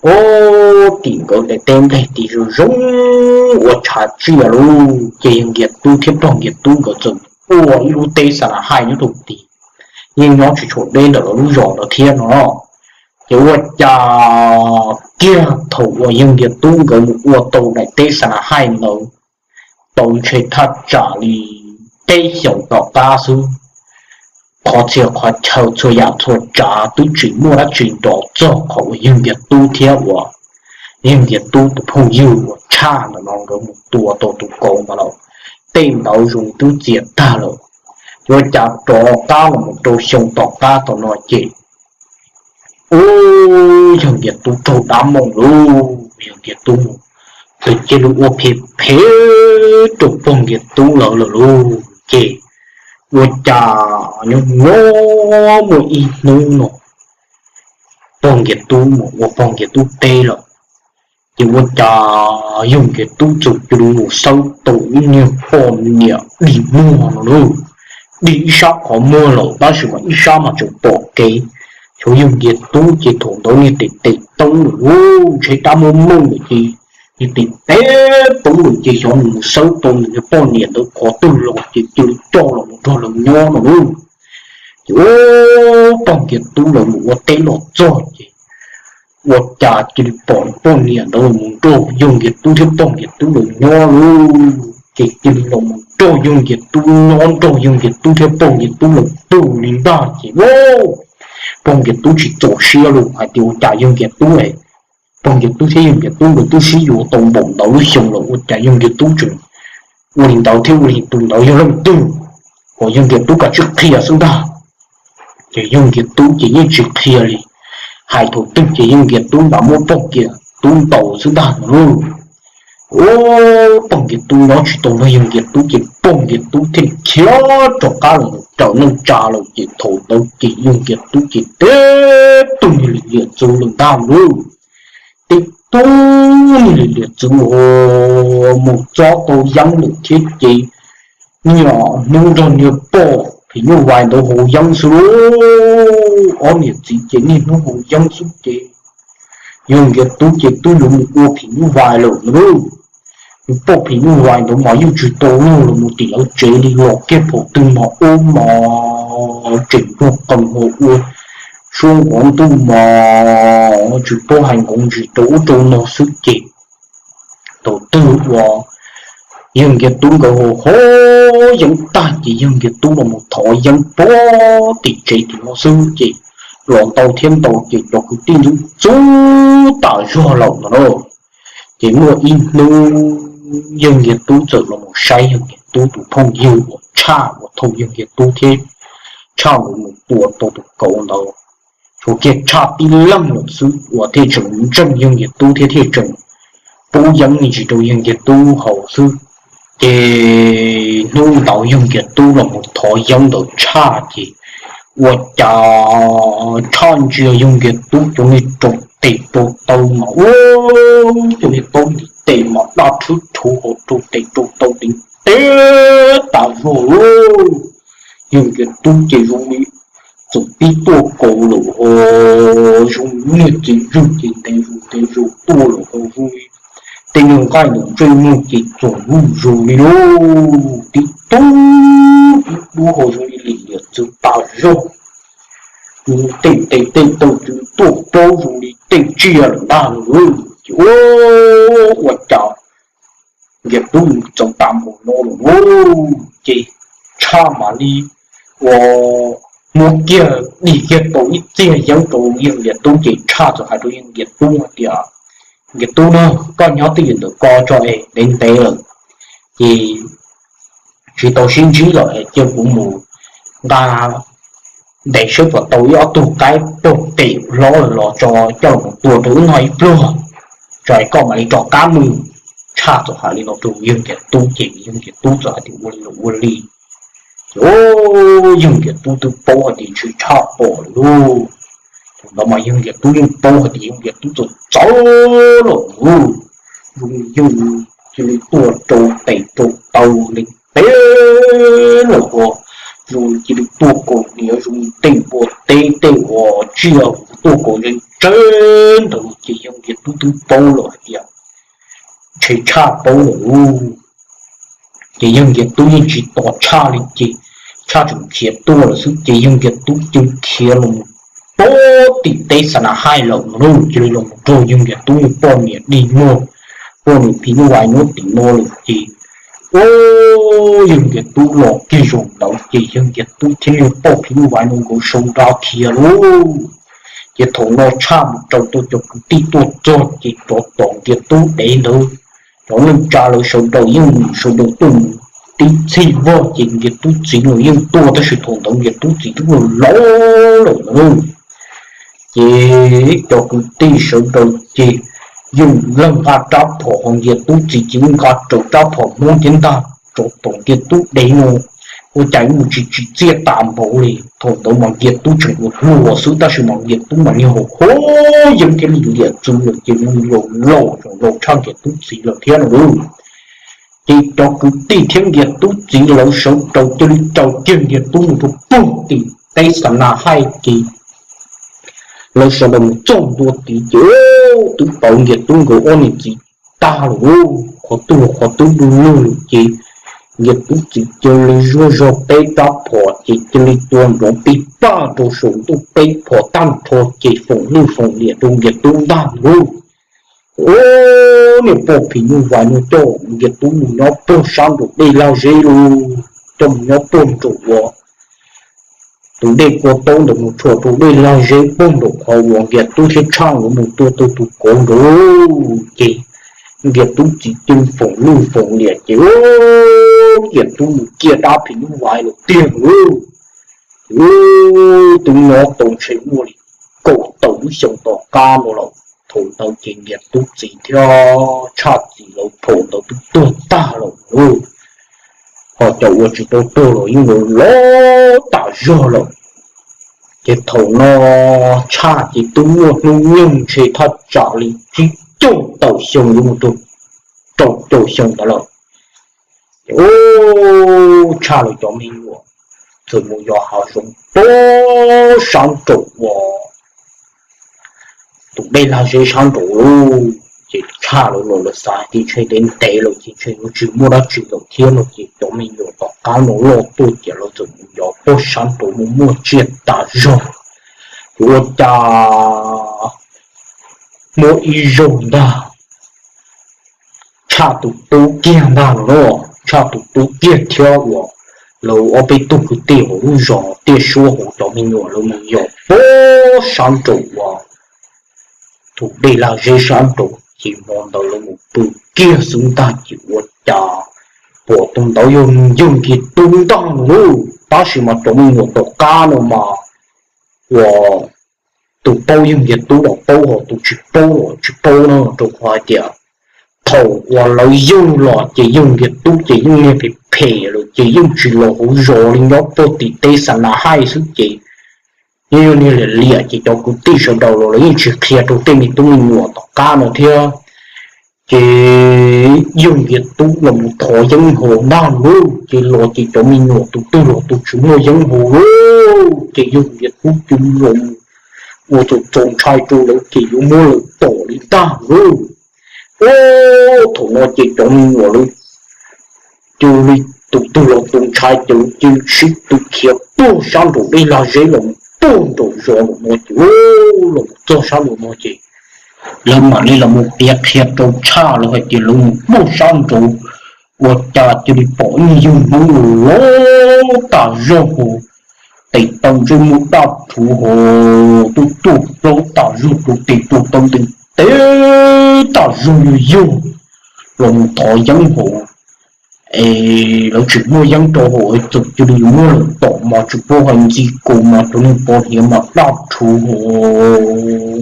ua tim nkawd daim teb nplej tim zoo zoo ua tshav tsiaj lauj. Ces yawg Nkias Tub thiab pog Nkias Tub nkawd txawm ua ib lub teb xa na haij nyob rau tid, yeej nyob tsis tshua deb ntawm lawv lub zos ntawd thiab no. Ces ua cas kiag thaum uas yawg Nkias Tub nkawd mus ua tau daim teb xa na haij ntawd tau ntshe thaj tsam li peb xyoos tom qab xwb, qhov txhia qhov chaw txhua yam txhua tsav twb tsis muaj dab tsi nrov txog qhov uas yawg Nkias Tub thiab uas yawg Nkias Tub tus phooj ywg uas tshaj ntawm no nkawd mus tua tau tus kauv ntawd lawm. Tej ntawd zoo twb txias tag lawm. Ces ua cas rov qab los mus rau xyoo tom qab tau no ces ub, yawg Nkias Tub raug dab moom lauj, yawg Nkias Tub mus txawm cia li ua phem phem rau pog Nkias Tub lawv lawm lauj. Ces ua cas nyob nyob muaj ib hnub no pog Nkias Tub mus ua pog Nkias Tub teb lawm, ces ua cas yawg Nkias Tub txawm cia li mus xawb tau ib niag poj niam dig muag no lauj. Dig ib sab qhov muag lawm tab sis mas ib sab mas tseem pom kev. Xyov yawg Nkias Tub ces thaum ntawd niag tes tes teeb lawm lauj, ntshe dab muab mooj lawm ces niag tes tes teeb lawm ces xyov nws mus xawb tau nws niag poj niam ntawd qhov twg los ces cia li coj los mus nrog lawv nyob no lauj. Ces ub, pog Nkias Tub lawv mus ua teb los txog ces ua cas cia li pom poj niam ntawd los mus nrog yawg Nkias Tub thiab pog Nkias Tub lawv nyob lauj. Ces cia li los mus nrog yawg Nkias Tub nyob, nrog yawg Nkias Tub thiab pog Nkias Tub lawv tug li ntag ces ub, pog Nkias Tub tsis txaus siab lauj, hais tias ua cas yawg Nkias Tub, pog Nkias Tub thiab yawg Nkias Tub nkawd twb sib yuav tau npaum ntawd lub xyoo lawm ua cas yawg Nkias Tub tseem ua li ntawd thiab, ua li tus ntawd yog leej twg, kom yawg Nkias Tub kav tsij qhia xwb ntag. Ces yawg Nkias Tub ces yeej tsis qhia li, hais thaum twg ces yawg Nkias Tub npaj muab pog Nkias Tub ntaus xwb ntag no lauj. Ub, pog Nkias Tub nyob tsis tau nrog yawg Nkias Tub ces pog Nkias Tub thiaj li khiav rov qab los raws neej tsa lawm ces thaum ntawd ces yawg Nkias Tub ces teb tug niag li liam txwv lawm ntag lauj. Teb tug niag li liam txwv mus txob tau yeeb lawm thiab ces niaj hnub nrog niag poj phim nyuj vais ntawd haus yeeb xwb lauj. Ob niam txiv ces niaj hnub haus yeeb xwb ces yawg Nkias Tub ces twb yuav mus ua phim nyuj vais lawm no lauj. Niag poj phim nyuj vais ntawd mas yeej tsis tau luag los mus tim lawv tsev li, los kiag phaum twg mas ub mas tseem npog qees ho ua suab nqov ntuj mas tsis paub hais nkoos ntsis rau ub rau no xwb ces thaum twg uas yawg Nkias Tub nkawd haus haus yeeb tag ces yawg Nkias Tub los mus thov yeeb puag tim tsev tim no xwb ces los ntau thiab ntau ces cov kwv tij ntxub ntxub tas zog lawm no lauj. Ces muaj ib hnub yawg Nkias Tub txawm los mus saib yawg Nkias Tub tus phooj ywg uas Tshaj uas thaum yawg Nkias Tub thiab Tshaj nkawd mus tua tau tus kauv ntawd, tshuav kiag Tshaj tib leeg lawm xwb uas thiaj tseem ntseeg yawg Nkias Tub thiab thiaj tseem pub yeeb me ntsis rau yawg Nkias Tub haus xwb. Ces hnub ntawd yawg Nkias Tub los mus thov yeeb ntawm Tshaj ces ua cas Tshaj ntsia yawg Nkias Tub cov niag rau tes rau taw mas ua, cov niag taub ntiv tes mas daj rhwb rhuv hauv rau tes rau taw ntev ntev tas zog lauj. Yawg Nkias Tub ces zoo li txawm pib tuaj kaus lawm ho, zoo niag txiv zwj ces ntev zus ntev zus tuaj lawm ho zoo li tej nyuag nqaij ntawm ntsej muag ces txoom zuj zus li lauj, tib tug tib dub ho zoo li lim liam txwv tas zog. Tej ntes tej taw txwv tuaj plaub zoo li tej tsiaj lawm ntag lauj. Ces ua cas Nkias Tub mus txog tas npaum no lawm lauj, ces Tshaj mam li ua muab kiag dim kiag tau ib txiag yeeb rau yawg Nkias Tub ces Tshaj txawm hais rau yawg Nkias Tub hais tias, Nkias Tub na, koj nyob twj ywm ntawm ko tso es ntev ntev lawm ces tsis tau sib ntsib lawm es cia kuv mus nqa ntes saib puas tau ib ob tug qaib pog pem hlob lawm los tso coj los tua rau wb noj ib pluag, tso es koj mam li rov qab mus. Tshaj txawm hais li no rau yawg Nkias Tub ces yawg Nkias Tub txawm hais tias ua li los ua li. Ces yawg Nkias Tub twb paub hais tias ntshe Tshaj pom lawm lauj. Thaum ntawd mas yawg Nkias Tub yeej paub hais tias yawg Nkias Tub txawm txawv lawm lauj. Zoo yawg cia li tuaj rau tes rau taw ntev ntev lawm ho, zoo cia li tuaj kaus hniav zoo tej npua teb tej uas tsiaj tuaj kaus ze ntsev ntawd ces yawg Nkias Tub twb paub lawm hais tias ntshe Tshaj paub lawm lauj. Ces yawg Nkias Tub yeej tsis tos Tshaj li ces Tshaj tseem khiav tuaj lawm xwb ces yawg Nkias Tub cia li khiav los mus pem tim teb Xa Na Haij lawm no lauj. Cia li los mus nrog yawg Nkias Tub niag poj niam dig muag, poj niam phim nyuj vais nyob tim no lawm ces, o, yawg Nkias Tub los kiag zaum ntawd ces yawg Nkias Tub thiab niag poj phim nyuj vais no nkawd sau nra khiav lauj. Ces thaum no Tshaj mus raws tau cov kwv tij tuaj txog ces rov tom Nkias Tub dev ntawd, cov neej tsa lawv sawv daws yeej sawv daws tuaj mus tib txhij vog ces Nkias Tub txiv los yeej tuaj tab sis thaum ntawd Nkias Tub txiv twb laus laus lawm na. Ces cov kwv tij sawv daws ces yeej leej nqa rab phom ho Nkias Tub txiv ces nqa raws rab phom Hmoob thiab ntag rov tom Nkias Tub dev no. Ua cas mus tsis tsim txiaj tas npaum li, thaum ntawd mas Nkias Tub tseem ua hluas xwb tab sis mas Nkias Tub mas niag hau hau yeeb thiab lim liam txwv lawm ces mus laus laus tshaj Nkias Tub txiv lawm thiab no lauj. Ces cov kwv tij thiab Nkias Tub txiv lawv sawv daws cia li raws kiag Nkias Tub mus rau puag tim teb Xa Na Haij ces lawv sawv daws mus txog ntua tid ces twb pom Nkias Tub nkawd ob niam txiv tag lawm, qhov twg los qhov twb du lug lawm ces Nkias Tub txiv cia li zuaj zog peb rab phom ces cia li tua nrov pij paj rau saum ntuj peb phom tag nrho ces foom lwj foom liam rau Nkias Tub ntag lauj. Ub, niag poj phim nyuj vais no coj Nkias Tub mus nyob puag sab nraum dej lag zeb lauj, coj mus nyob puag nraum uas tus dej kua taub ntawd mus tshuam rau dej lag zeb puag nraum qhov uas Nkias Tub thiab Tshaj nkawd mus tua tau tus kauv nraud lauj. Ces Nkias Tub txiv cia li foom lwj foom liam ces Nkias Tub mus ciaj dab phim nyuj vais lawm tiag lauj. Ces twb nyob tau ntshe muaj li kaum tawm lub xyoo tom qab no lawm. Thaum ntawd ces Nkias Tub txiv thiab Tshaj txiv lawv phaum ntawd twb tuag tag lawm lauj. Ho cov uas tsis tau tuag los yeej laus tas zog lawm. Ces thaum no Tshaj ces twb muaj hnub nyoog ntshe thaj tsam li tsib caug tawm xyoo yuav mus rau rau caum xyoo ntawd lawm. Ces Tshaj lawv cov me nyuam txawm mus yos hav zoov puag sab nraum uas tus dej lag zeb sab nraud lauj. Ces Tshaj lawv los lawv xav tias ntshe ntev ntev lawm ces ntshe yuav tsis muaj dab tsi lawm thiab no ces cov me nyuam tom qab no loj tuaj ces lawv txawm mus yos puag sab nraud mus muaj tsiaj tas zog. Ces ua cas muaj ib zaug ntag, Tshaj tus tub kiag ntag no, Tshaj tus tub kiag thiab uas lawv ob peb tug kwv tij hauv lub zos Tiaj Suab hauv cov me nyuam lawv mus yos puag sab nraum uas tus dej lag zeb sab nraud ces hmo ntawd lawv mus pw kiag xwb ntag ces ua cas pom tus ntawd yog Yawg Nkiag Tub ntag lauj. Tab sis mas cov me nyuam tom qab no mas uas tus paub Yawg Nkiag Tub los paub, ho tus tsis paub los tsis paub na, rau qhov hais tias thaum uas lawv yug los ces Yawg Nkiag Tub ces yeej niag phem phem lawm ces yeej tsis los hauv zos li, nyob puag tim teb xa na haij xwb ces yeej yog niag liam liam ces cov kwv tij sawv daws los lawv yeej tsis qhia rau tej me tub me nyuam tom qab no thiab. Ces Yawg Nkiag Tub los mus thov yeeb haus ntag lauj, ces los ces cov me nyuam tus twg los tus tsis muaj yeeb haus lauj, ces Yawg Nkiag Tub cia li los mus ua txaus ntshai rau lawv ces yuav muab lawv tom li ntag lauj. Ua thaum no ces cov me nyuam lawv cia li tus twg los tus ntshai ces lawv cia li sib tw khiav puag sab nraum dej lag zeb los mus puag nraum zos lawm no ces, los mus txog sab nraum no ces lawv mam li los mus piav qhia rau Tshaj lawv hais tias lawv mus puag sab nraud ua cas cia li pom ib yawg Hmoob los tas zog hos, tes taw ntsej muag daj rhuv hos, tuaj tuaj plaub tas zog rau tes rau taw ntev ntev tas zog yog yog los mus thov yeeb hos. Es lawv tsis muaj yeeb rau hauv, txawm cia li yuav muab lawv tom mas tsis paub hais ntxi kaus mas cov niag pov hniav mas daj rhuv hos,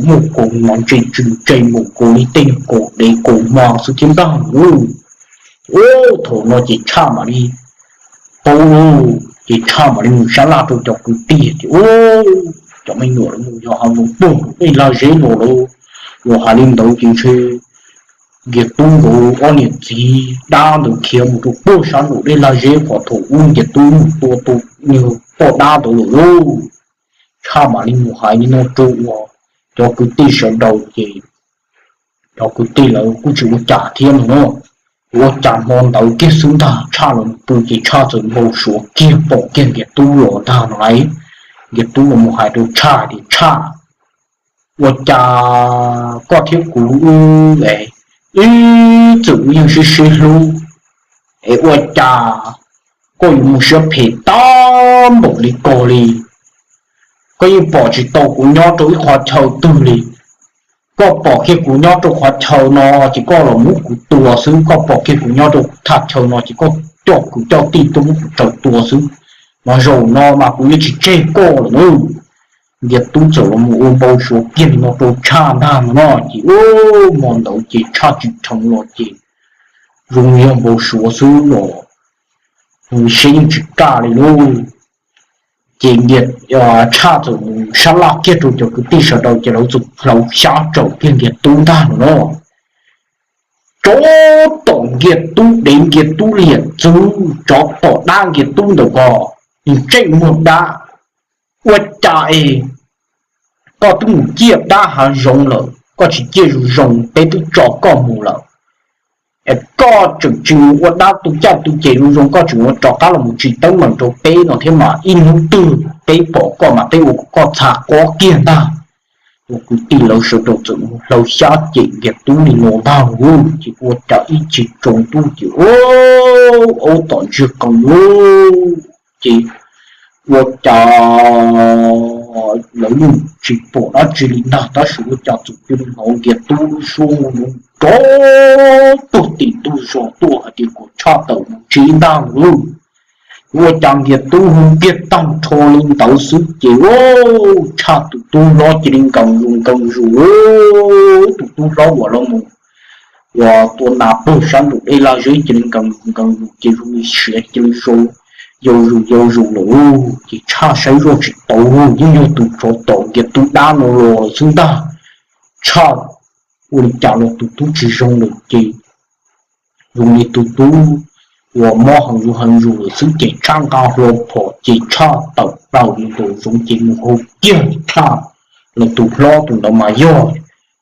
muaj kaus mas ntse tsw ntse mus kaus li tej kaus dev kaus hma xwb thiab ntag lauj. Ua thaum no ces Tshaj mam li paub lauj, ces Tshaj mam li mus sab laj rau cov kwv tij tias, Ub, cov me nyuam lawv mus yos hav zoov puag nraum dej lag zeb los lawm. Yog hais li ntawd ces ntshe Nkiag Tub nkawd ob niam txiv dab ntawd khiav mus rau puag sab nraum dej lag zeb qhov thaum ub Nkiag Tub mus tua tus niag poj dab ntawd lawm lauj. Tshaj mam li mus hais li no rau uas cov kwv tij sawv daws ces cov kwv tij lawv kuj tsis ua cas thiab no na. Ua cas hmo ntawd kiag xwb ntag Tshaj los pw ces Tshaj txawm npau suav kiag pom kiag Nkiag Tub los ntag no lauj. Nkiag Tub los mus hais rau Tshaj tias, Tshaj, ua cas koj thiab kuv wb, wb txawm wb yeej sib sib hlub, es ua cas koj yuav mus siab phem tag npaum li ko li? Koj yeej pom tsis tau kuv nyob rau ib qhov chaw twg li. Koj pom kiag kuv nyob rau qhov chaw no ces koj los muab kuv tua xwb, koj pom kiag kuv nyob rau thaj chaw no ces koj coj kwv coj tij tuaj muab kuv raws tua xwb. Mas zaum no mas kuv yeej tsis tseg koj lawm na. Nkiag Tub txawm los mus ua npau suav kiag li no rau Tshaj ntag no no ces, hmo ntawd ces Tshaj tsim dheev los ces zoo yog npau suav xwb los, siab yeej tsis kaj li lauj. Ces Tshaj txawm mus sab laj kiag rau cov kwv tij sawv daws ces lawv txawm hlawv xyab tsaum kiag Nkiag Tub ntag no no. Tsov tom Nkiag Tub dev, Nkiag Tub liam txwv, tsov tom dab Nkiag Tub ntawm ko, ntsej muag dab. Ua cas es koj twb mus ciaj dab hav zoov lawm, koj tsis ciaj zoo zoo peb twb tso koj mus lawm, es koj tseem tsis mus ua dab tu caj tu ces zoo zoo, koj tseem ua rov qab los mus tsis teeb meem rau peb no thiab mas ib hnub twg peb pom koj mas peb ua kom koj txha qob kiag ntag. Ua kwv tij lawv sawv daws txawm mus hlawv xyab cem Nkiag Tub li no ntag lauj, ces ua cas ib chim tsaus ntuj ces aub tom ntsiag qees lauj, ces ua cas lawv yeej tsis pom dab tsi li ntag, tab sis ua cas txawm cia li hnov Nkiag Tub lub suab nrov tuag tim ntug zos tuaj hais tias kom Tshaj tawm mus ntsib ntag lauj. Ua cas Nkiag Tub hu kiag tag nrho li ntawd xwb ces Tshaj tus tub hlob cia li nkees zus nkees zus, tus tub hlob uas los mus uas tua nas puag sab nraum dej laj zeb cia li nkees zus nkees zus ces zoo li siav cia li yau zus yau zus lawm. Ces Tshaj saib zoj tsis tau, yeej yog tus tsov tom Nkiag Tub dab no los xwb ntag. Tshaj ua li cas los tus tub tsis zoo lawm ces zoo li tus tub uas mob heev zus heev zus lawm xwb ces Tshaj nqa hlo phom ces Tshaj tawm plaws mus nraum zoov ces mus hu kiag Tshaj, los tus hlob tus ntawd mas yog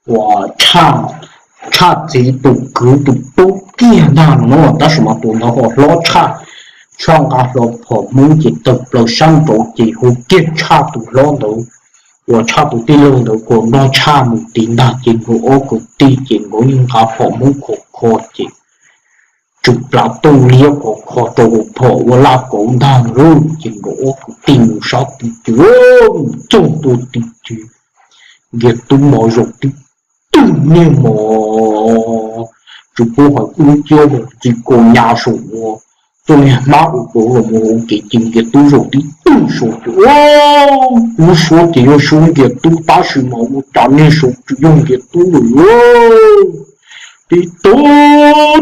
uas Tshaj txiv tus kwv tus tub kiag ntag no, tab sis mas tus ntawd ho hlob tshaj. Tshaj nqa hlo phom Hmoob ces tawm plaws sab nraud ces hu kiag Tshaj tus hlob ntawd uas Tshaj tus tij laug ntawd kom nrog Tshaj mus tid ntag ces nkawd ob kwv tij ces nkawd yeej nqa phom Hmoob khov kho ces tsw plav tuj liab khov kho rau hauv phom ua laj kauv ntag lauj. Ces nkawd ob kwv tij mus sab tid ces mus txog ntua tid ces Nkiag Tub mos zaum tib tug niag mos, tsis paub hais dub nciab ntxi ko nyas saum ua niag hmab ua kaus los mus hauv kev ces Nkias Tub zaum tib tug saud ces lub suab ces yog suab Nkias Tub tab sis mas ua cas niag saud tsis yog Nkias Tub lawm. Tib tug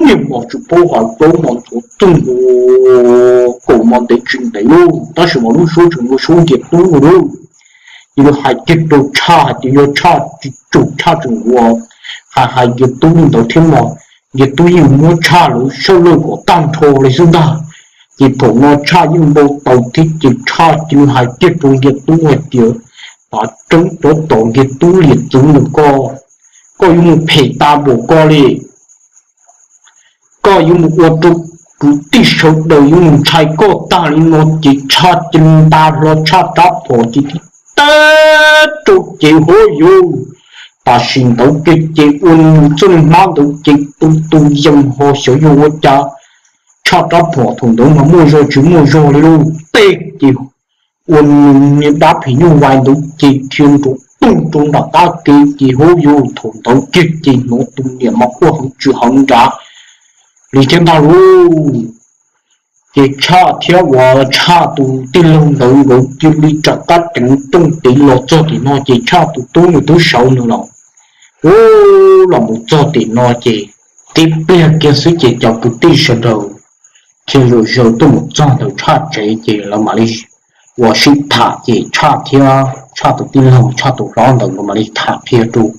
niag mos tsis paub hais plaub mos ntxhuav txooj kaus mos ntev tsis ntev lauj, tab sis mas lub suab tseem ua suab Nkias Tub lauj. Ces lawv hais kiag rau Tshaj hais tias yog Tshaj tsis tsum Tshaj tseem ua hais hais Nkias Tub li ntawd thiab mas Nkias Tub yeej muab Tshaj lawv sawb lawj kom tag nrho li xwb ntag. Ces thaum no Tshaj yeej npau taws thiab ces Tshaj cia li hais kiag rau Nkias Tub hais tias, Tav tseeb cov tom Nkias Tub liam txwv ntawm koj, koj yuav mus phem tas npaum koj li. Koj yuav mus ua rau kwv tij sawv daws yuav mus ntshai koj tag li no. Ces Tshaj cia li nta hlo Tshaj rab phom ces tib teg rau ces hov yus, tam sim ntawd kiag ces ua nws txoj niag hmab ntawd ces tu tu yees ho xyov yog ua cas Tshaj rab phom thaum ntawd mas muaj zog tsis muaj zog li lauj, teg ces ua nws niag dab phim nyuj vais ntawd ces dhia nrov toog rau nram qab kev ces hov yus, thaum ntawd kiag ces hnov tus niam mas quaj heev tsis heev nrad li thiab ntag lauj. Ces Tshaj thiab uas Tshaj tus tij laug ntawd nkawd cia li rov qab ceev tooj tiv los txog tim no ces Tshaj tus tub nws twb sawv nws los, ub, los mus txog tim no ces tib pliag kiag xwb ces cov kwv tij sawv daws thiaj zaum zaws tuaj mus txog ntawm Tshaj tsev ces lawv mam li ua sib tham ces Tshaj thiab Tshaj tus tij laug Tshaj tus hlob ntawd nkawd mam li tham qhia rau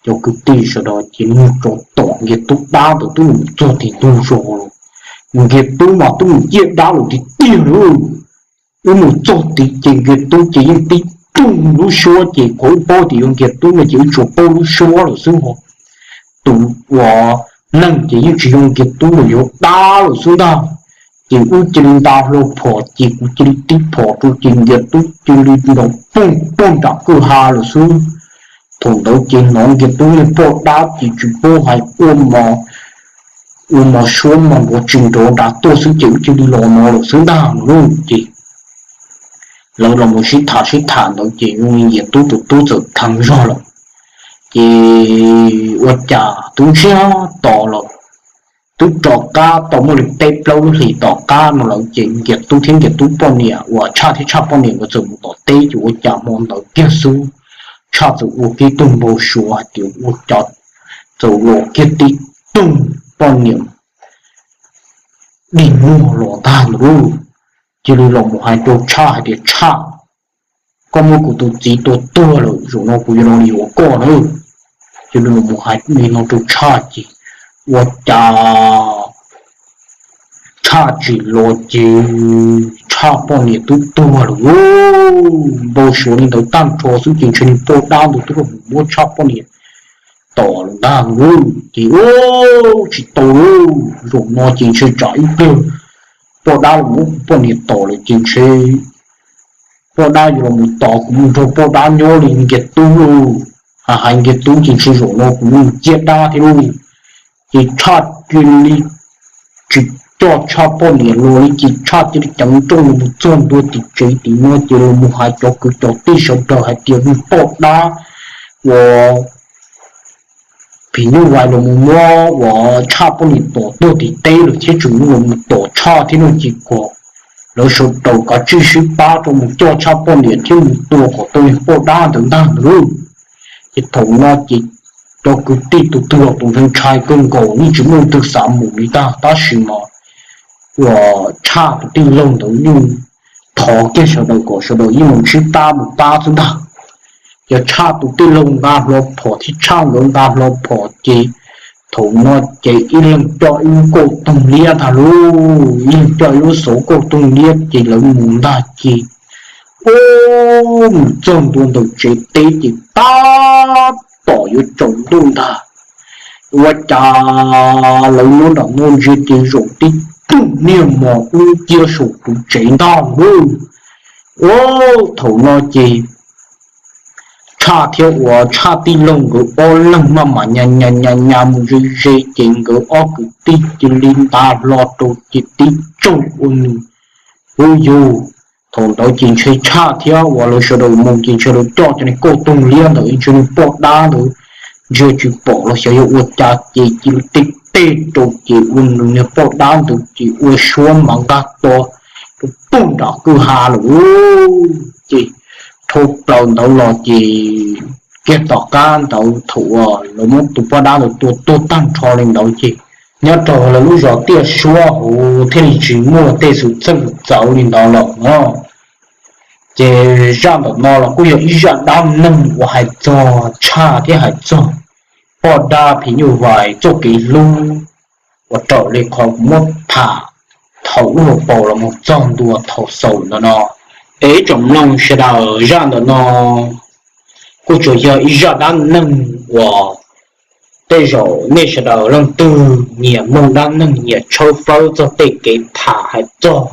cov kwv tij sawv daws ces nug rau tom Nkias Tub dab ntawd twb mus txog tim ntug zos los, Nkias Tub mas twb mus ciaj dab lawm tiag tiag lauj. Wb mus txog tid ces Nkias Tub ces yeej tib toog lub suab ces qhov wb paub tias yog Nkias Tub no ces wb tsuas paub lub suab lawm xwb ho. Tus uas neeg ces yeej tsis yog Nkias Tub lawm, yog dab lawm xwb ntag. Ces wb cia li nta hlo phom ces kuv cia li tib phom rau ces Nkias Tub cia li nrov poog puag nram kwj ha lawm xwb. Thaum ntawd ces hnov Nkias Tub niag poj dab ces tsis paub hais ua mos, ua mos suab mos nrov tsis nrov nrad tuaj xwb ces wb cia li los no lawm xwb ntag no lauj. Ces lawv los mus sib tham sib tham ntawd ces zoo li Nkias Tub tus tub txawm theev zog lawm. Ces ua cas twb ntsiag to lawm, twb rov qab tau muaj li peb plaub lub hlis tom qab no lawm ces Nkias Tub thiab Nkias Tub poj niam uas Tshaj thiab Tshaj poj niam nkawd txawm mus tom teb ces ua cas hmo ntawd kiag xwb Tshaj txawm ua kiag tug npau suav hais tias ua cas txawm los kiag tib tug poj niam dig muag los ntag ntawd lauj. Cia li los mus hais rau Tshaj hais tias Tshaj, koj muab kuv tus txiv tua tuag lawm, zaum no kuv yuav los li yuav koj na. Cia li los mus hais li no rau Tshaj ces ua cas Tshaj tsis los ces Tshaj poj niam twb tuag lawm lauj. Npau suav li ntawd tag nrho xwb ces ntshe niag poj dab ntawd twb los mus muab Tshaj poj niam tom lawm ntag lauj. Ces ua tsis tau lauj, zaum no ces ntshe tsam ib pliag poj dab los muab kuv poj niam tom lawm ces ntshe poj dab yuav los mus tos kuv mus nrog poj dab nyob li Nkias Tub lauj. Hais hais Nkias Tub ces ntshe zaum no kuv mus ciaj dab thiab lauj. Ces Tshaj cia li tsis coj Tshaj poj niam los li ces Tshaj cia li ceev nrooj los mus txog ntua tim tsev tim no ces los mus hais cov kwv cov tij sawv daws hais tias niag poj dab uas phim nyuj vais los mus muab uas Tshaj poj niam tom tuag tim teb lawm thiab tseem los mus tom Tshaj thiab no ces kom lawv sawv daws kav tsij sib pab rau mus coj Tshaj poj niam thiab mus tua kom tau niag poj dab ntawd ntag ntag lauj. Ces thaum no ces cov kwv tij tus twg los tus ntshai ntshai kawg nkaus yeej tsis muaj leej twg xav mus li ntag tab sis mas uas Tshaj tus tij laug ntawd yeej thov kiag sawv daws kom sawv daws yeej mus sib pab mus pab xwb ntag. Ces Tshaj tus tij laug nqa hlo phom thiab Tshaj nkawd nqa hlo phom ces thaum no ces ib leeg coj ib lub kauj toog liab ntag lauj, ib leeg coj ib lub xauv kauj toog liab ces lawv mus ntag ces ub, mus txog ntua ntawm tsev teb ces tab tom yuav tsaus ntuj ntag. Ua cas lawv nyob nram no ntsia ces zaum tib tug niag mos dub nciab saum tus tsev ntag lauj. Ub, thaum no ces Tshaj thiab uas Tshaj tij laug nkawd ob leeg maj mam nyas nyas nyas nyas mus ze ze ces nkawd ob kwv tij cia li nta hlo rau ces tib tsaug ua nws. Ub yus, thaum ntawd ces ntshe Tshaj thiab uas lawv sawv daws mus ces ntshe lawv coj cov niag kauj toog liab ntawd ntshe niag poj dab ntawd ntsia tsis pom los xyov yog ua cas ces cia li tib teb rau ces ua nws niag poj dab ntawd ces ua suab mas nqaj to rau pug nram kwj ha lawm. Ces dhau plaws ntawd los ces kiag tom qab ntawd thaum uas lawv muab tus poj dab ntawd tua tuag tag nrho li ntawd ces nyob rau lawv lub zos Tiaj Suab hauv thiaj li tsis muaj tej xwm txheej txawv li ntawd lawm no. Ces zaj ntawm no los kuj yog ib zaj dab neeg uas hais txog tshaj thiab hais txog poj dab phim nyuj vais txoj kev hlub uas raws li qhov kuv muab tham thaum ub hauv paus los mus txog ntua thaum xaus ntawm no. Es ib tsoom mloog sawv daws, zaj ntawm no kuj tsuas yog ib zaj dab neeg uas tej zaum nej sawv daws leej twg nyiam mloog dab neeg nyiam tshawb fawb txog tej kev tham hais txog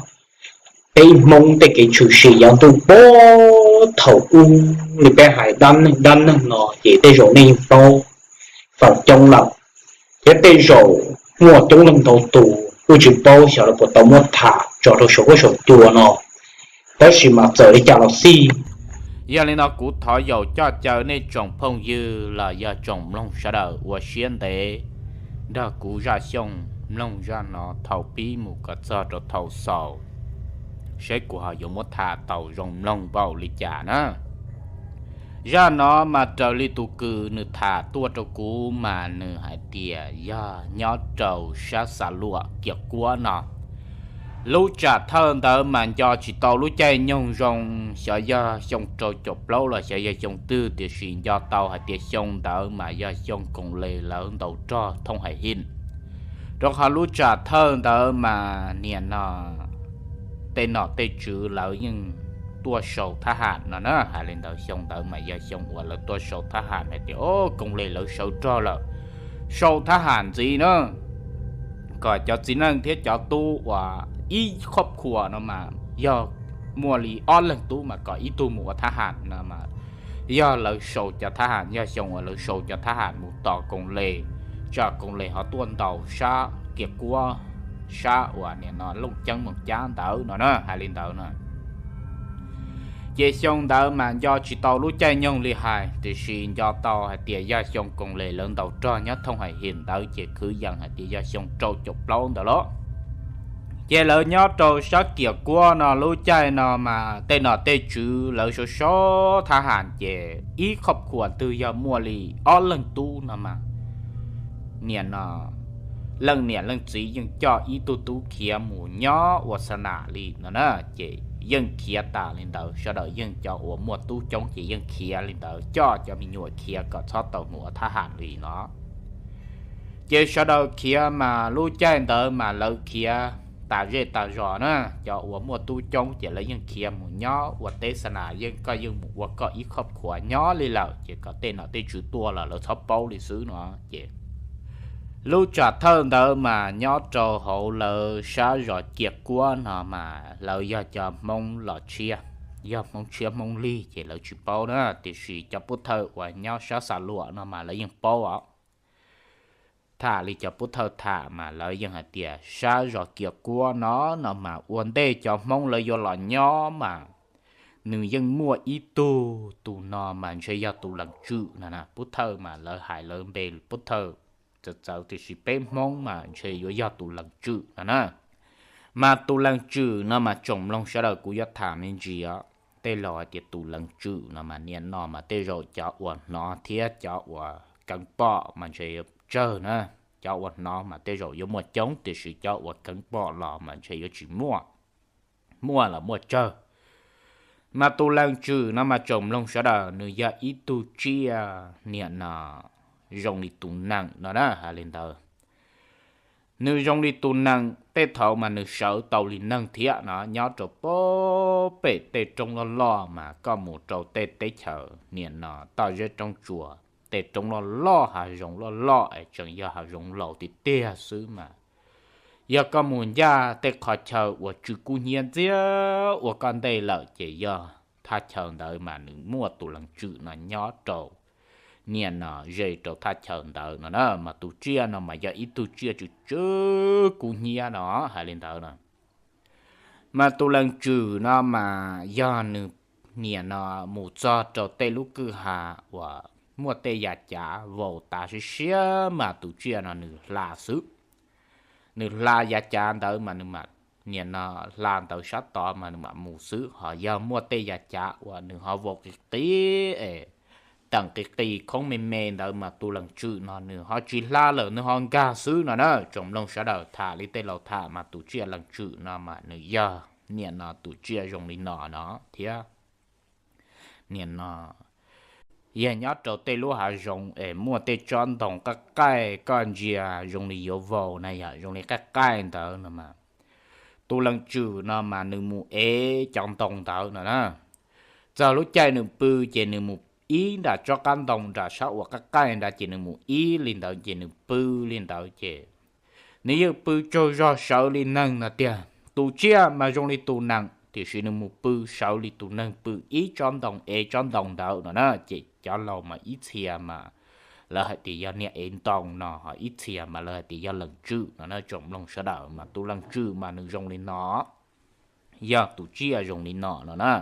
peb Hmoob tej kev tshwm sim yav ntuj puag thaum ub li peb hais dab neeg dab neeg no ces tej zaum nej yeej paub feem coob lawm, thiab tej zaum muaj coob leej ntau tus kuj tsis paub xyov lawv puas tau muab tham tso rau saum huab saum cua no. Tab sis mas txawm li cas los xij, yog li no kuv thov yaum coj caw nej tsoom phooj ywg los yog tsoom mloog sawv daws ua siab ntev nrog kuv zaj xyooj mloog zaj no thaum pib mus kom txog rau thaum xaus, seb kuv ho yuav muab tham tau zoo mloog npaum li cas na. Zaj no mas raws li tus kws nws tham tuaj rau kuv mas nws hais tias yog nyob rau sab Xa Luam Kiam Kuab no. Lub tsam thawj ntawd mas nco tsis tau lub caij nyoog zoo, xyov yog xyoo rau caum plaub los xyov yog xyoo twg, tiam sis nco tau hais tias xyoo ntawd mas yog xyoo koom les lawv ntaus rog thooj hais him, rau qhov lub tsam thawj ntawd mas niam no tej nom tej tswv lawv yeej tuaj sau thab ham no na. Hais li ntawd xyoo ntawd mas yog xyoo uas lawv tuaj sau thab ham hais tias o koom les lawv sawv rog lawm, sau thab ham ntxiv na, kom cov txiv neej thiab cov tub uas ib khob khuas no mas yog muaj li ob leeg tub mas kom ib tug mus ua thab ham no mas yog lawv sau cov thab ham, yog xyoo uas lawv sau cov thab ham mus tos koom les, tsam koom les ho tuaj ntaus sab Kiam Kuab, sab uas niam no Looj Ceeb Moos Cab ntawd no na. Hais li ntawd no ces xyoo ntawd mas nco tsis tau lub caij nyoog li hais, tiam sis nco tau hais tias yog xyoo koom les lawv ntaus rog nyob thooj hais him ntawd ces khwv yees hais tias yog xyoo rau caum plaub ntawd los. Ces lawv nyob rau sab Kiam Kuab no lub caij no mas tej nom tej tswv lawv sau sau thab ham ces ib khob khuas twg yog muaj li ob leeg tub no mas niam no leej niam leej txiv yeej coj ib tug tub khiav mus nyob ua xa nam li no na. Ces yeej khiav tas li ntawd, sawv daws yeej cov uas muaj tub coob ces yeej khiav li ntawd, coj cov me nyuam khiav kom txhob tau mus ua thab ham li no. Ces sawv daws khiav mas lub caij ntawd mas lawv khiav tas zej tas zos na, cov uas muaj tub coob ces lawv yeej khiav mus nyob ua teb xa nas, yeej koj yeej mus ua koj ib khob khuas nyob li lawm, ces kom tej nom tej tswv tuaj los lawv txhob paub li xwb no. Ces lub tsam thawj ntawd mas nyob rau hauv lawv sab zos Kiam Kuab no mas lawv yog cov Hmoob los tshiab, yog Hmoob tshiab Hmoob lig ces lawv tsis paub na, tiam sis cov pub thawj uas nyob sab Xa Luam no mas lawv yeej paub os. Tham li cov pub thawj tham mas lawv yeej hais tias sab zos Kiam Kuab no no mas ua ntej cov Hmoob lawv yuav los nyob mas nws yeej muaj ib tug, tus no mas ntshe yog tus lees tswm no na. Pub thawj mas lawv hais lawv npe pub thawj txawv txawv, tiam sis peb Hmoob mas ntshe yuav yog tus lees tswm no na. Mas tus lees tswm no mas tsoom mloog sawv daws kuv yuav tham me ntsis os. Tej laus hais tias tus lees tswm no mas niam no mas tej zaum cov uas hnov thiab cov uas keev pom mas ntshe yuav tsawg na. Cov uas hnov mas tej zaum yuav muaj coob, tiam sis cov uas keev pom los mas ntshe yuav tsis muaj, muaj los muaj tsawg. Mas tus lees tswm no mas tsoom mloog sawv daws nws yog ib tug tsiaj niam no zoo li tus nees no na, hais li ntawd. Nws zoo li tus nees, tej thaum mas nws sawv tau li neeg thiab no, nyob rau pem tej roob loj loj mas koj mus rau tej teb chaws niam no toj zeb roob tsuas, tej roob loj loj hav zoov loj loj es tseem yog hav zoov laus tiag tiag xwb mas yog koj mus ncaj tej qhov chaw uas tsw kub hnyiab ntxiag ua koj ntej lawm ces yog thaj chaw ntawd mas nws muaj tus lees tswm no nyob rau niam no ze rau thaj chaw ntawd no na. Mas tus tsiaj no mas yog ib tug tsiaj tsw tsw kub hnyiab no, hais li ntawd no. Mas tus lees tswm no mas yog nws niam no mus txog rau tej lub kwj ha uas muaj tej yav cav vau tas siab siab mas tus tsiaj no nws hla xwb. Nws hla yav cav ntawd mas nws mam, niam no hla ntawd sab tod mas nws mam mus xwb. Ho yog muaj tej yav cav uas nws ho vau qis qis es teem qis qis khoob me me ntawd mas tus leej tswm no nws ho tsis hla lawm, nws ho nkag xwb no na. Tsoom mloog sawv daws, tham li tej laus tham mas tus tsiaj leej tswm no mas nws yog niam no tus tsiaj zoo li no no thiab. Niam no yog nyob rau tej lub hav zoov es muaj tej tsob ntoo qaij qaij, koj ntsia zoo li yuav vau na, yog zoo li qaij qaij ntawd no mas tus leej tswm no mas nws mus ev cov ntoo ntawd no na. Txog lub caij nws pw ces nws mus ib nram tsob qab ntoo nram sab uas qaij qaij nrad ces nws mus ib li ntawd ces nws pw li ntawd ces nws yeej pw tsaug zog sawv li neeg no tiag. Tus tsiaj mas zoo li tus neeg tiam sis nws mus pw sawv li tus neeg pw ib tsob ntoo ev tsob ntoo ntawd no na. Ces cov laus mas ib txhia mas lawv hais tias yog niag ev ntoo no, ho ib txhia mas lawv hais tias yog leej tswm no na. Tsoom mloog sawv daws, mas tus leej tswm mas nws zoo li no, yog tus tsiaj zoo li no no na.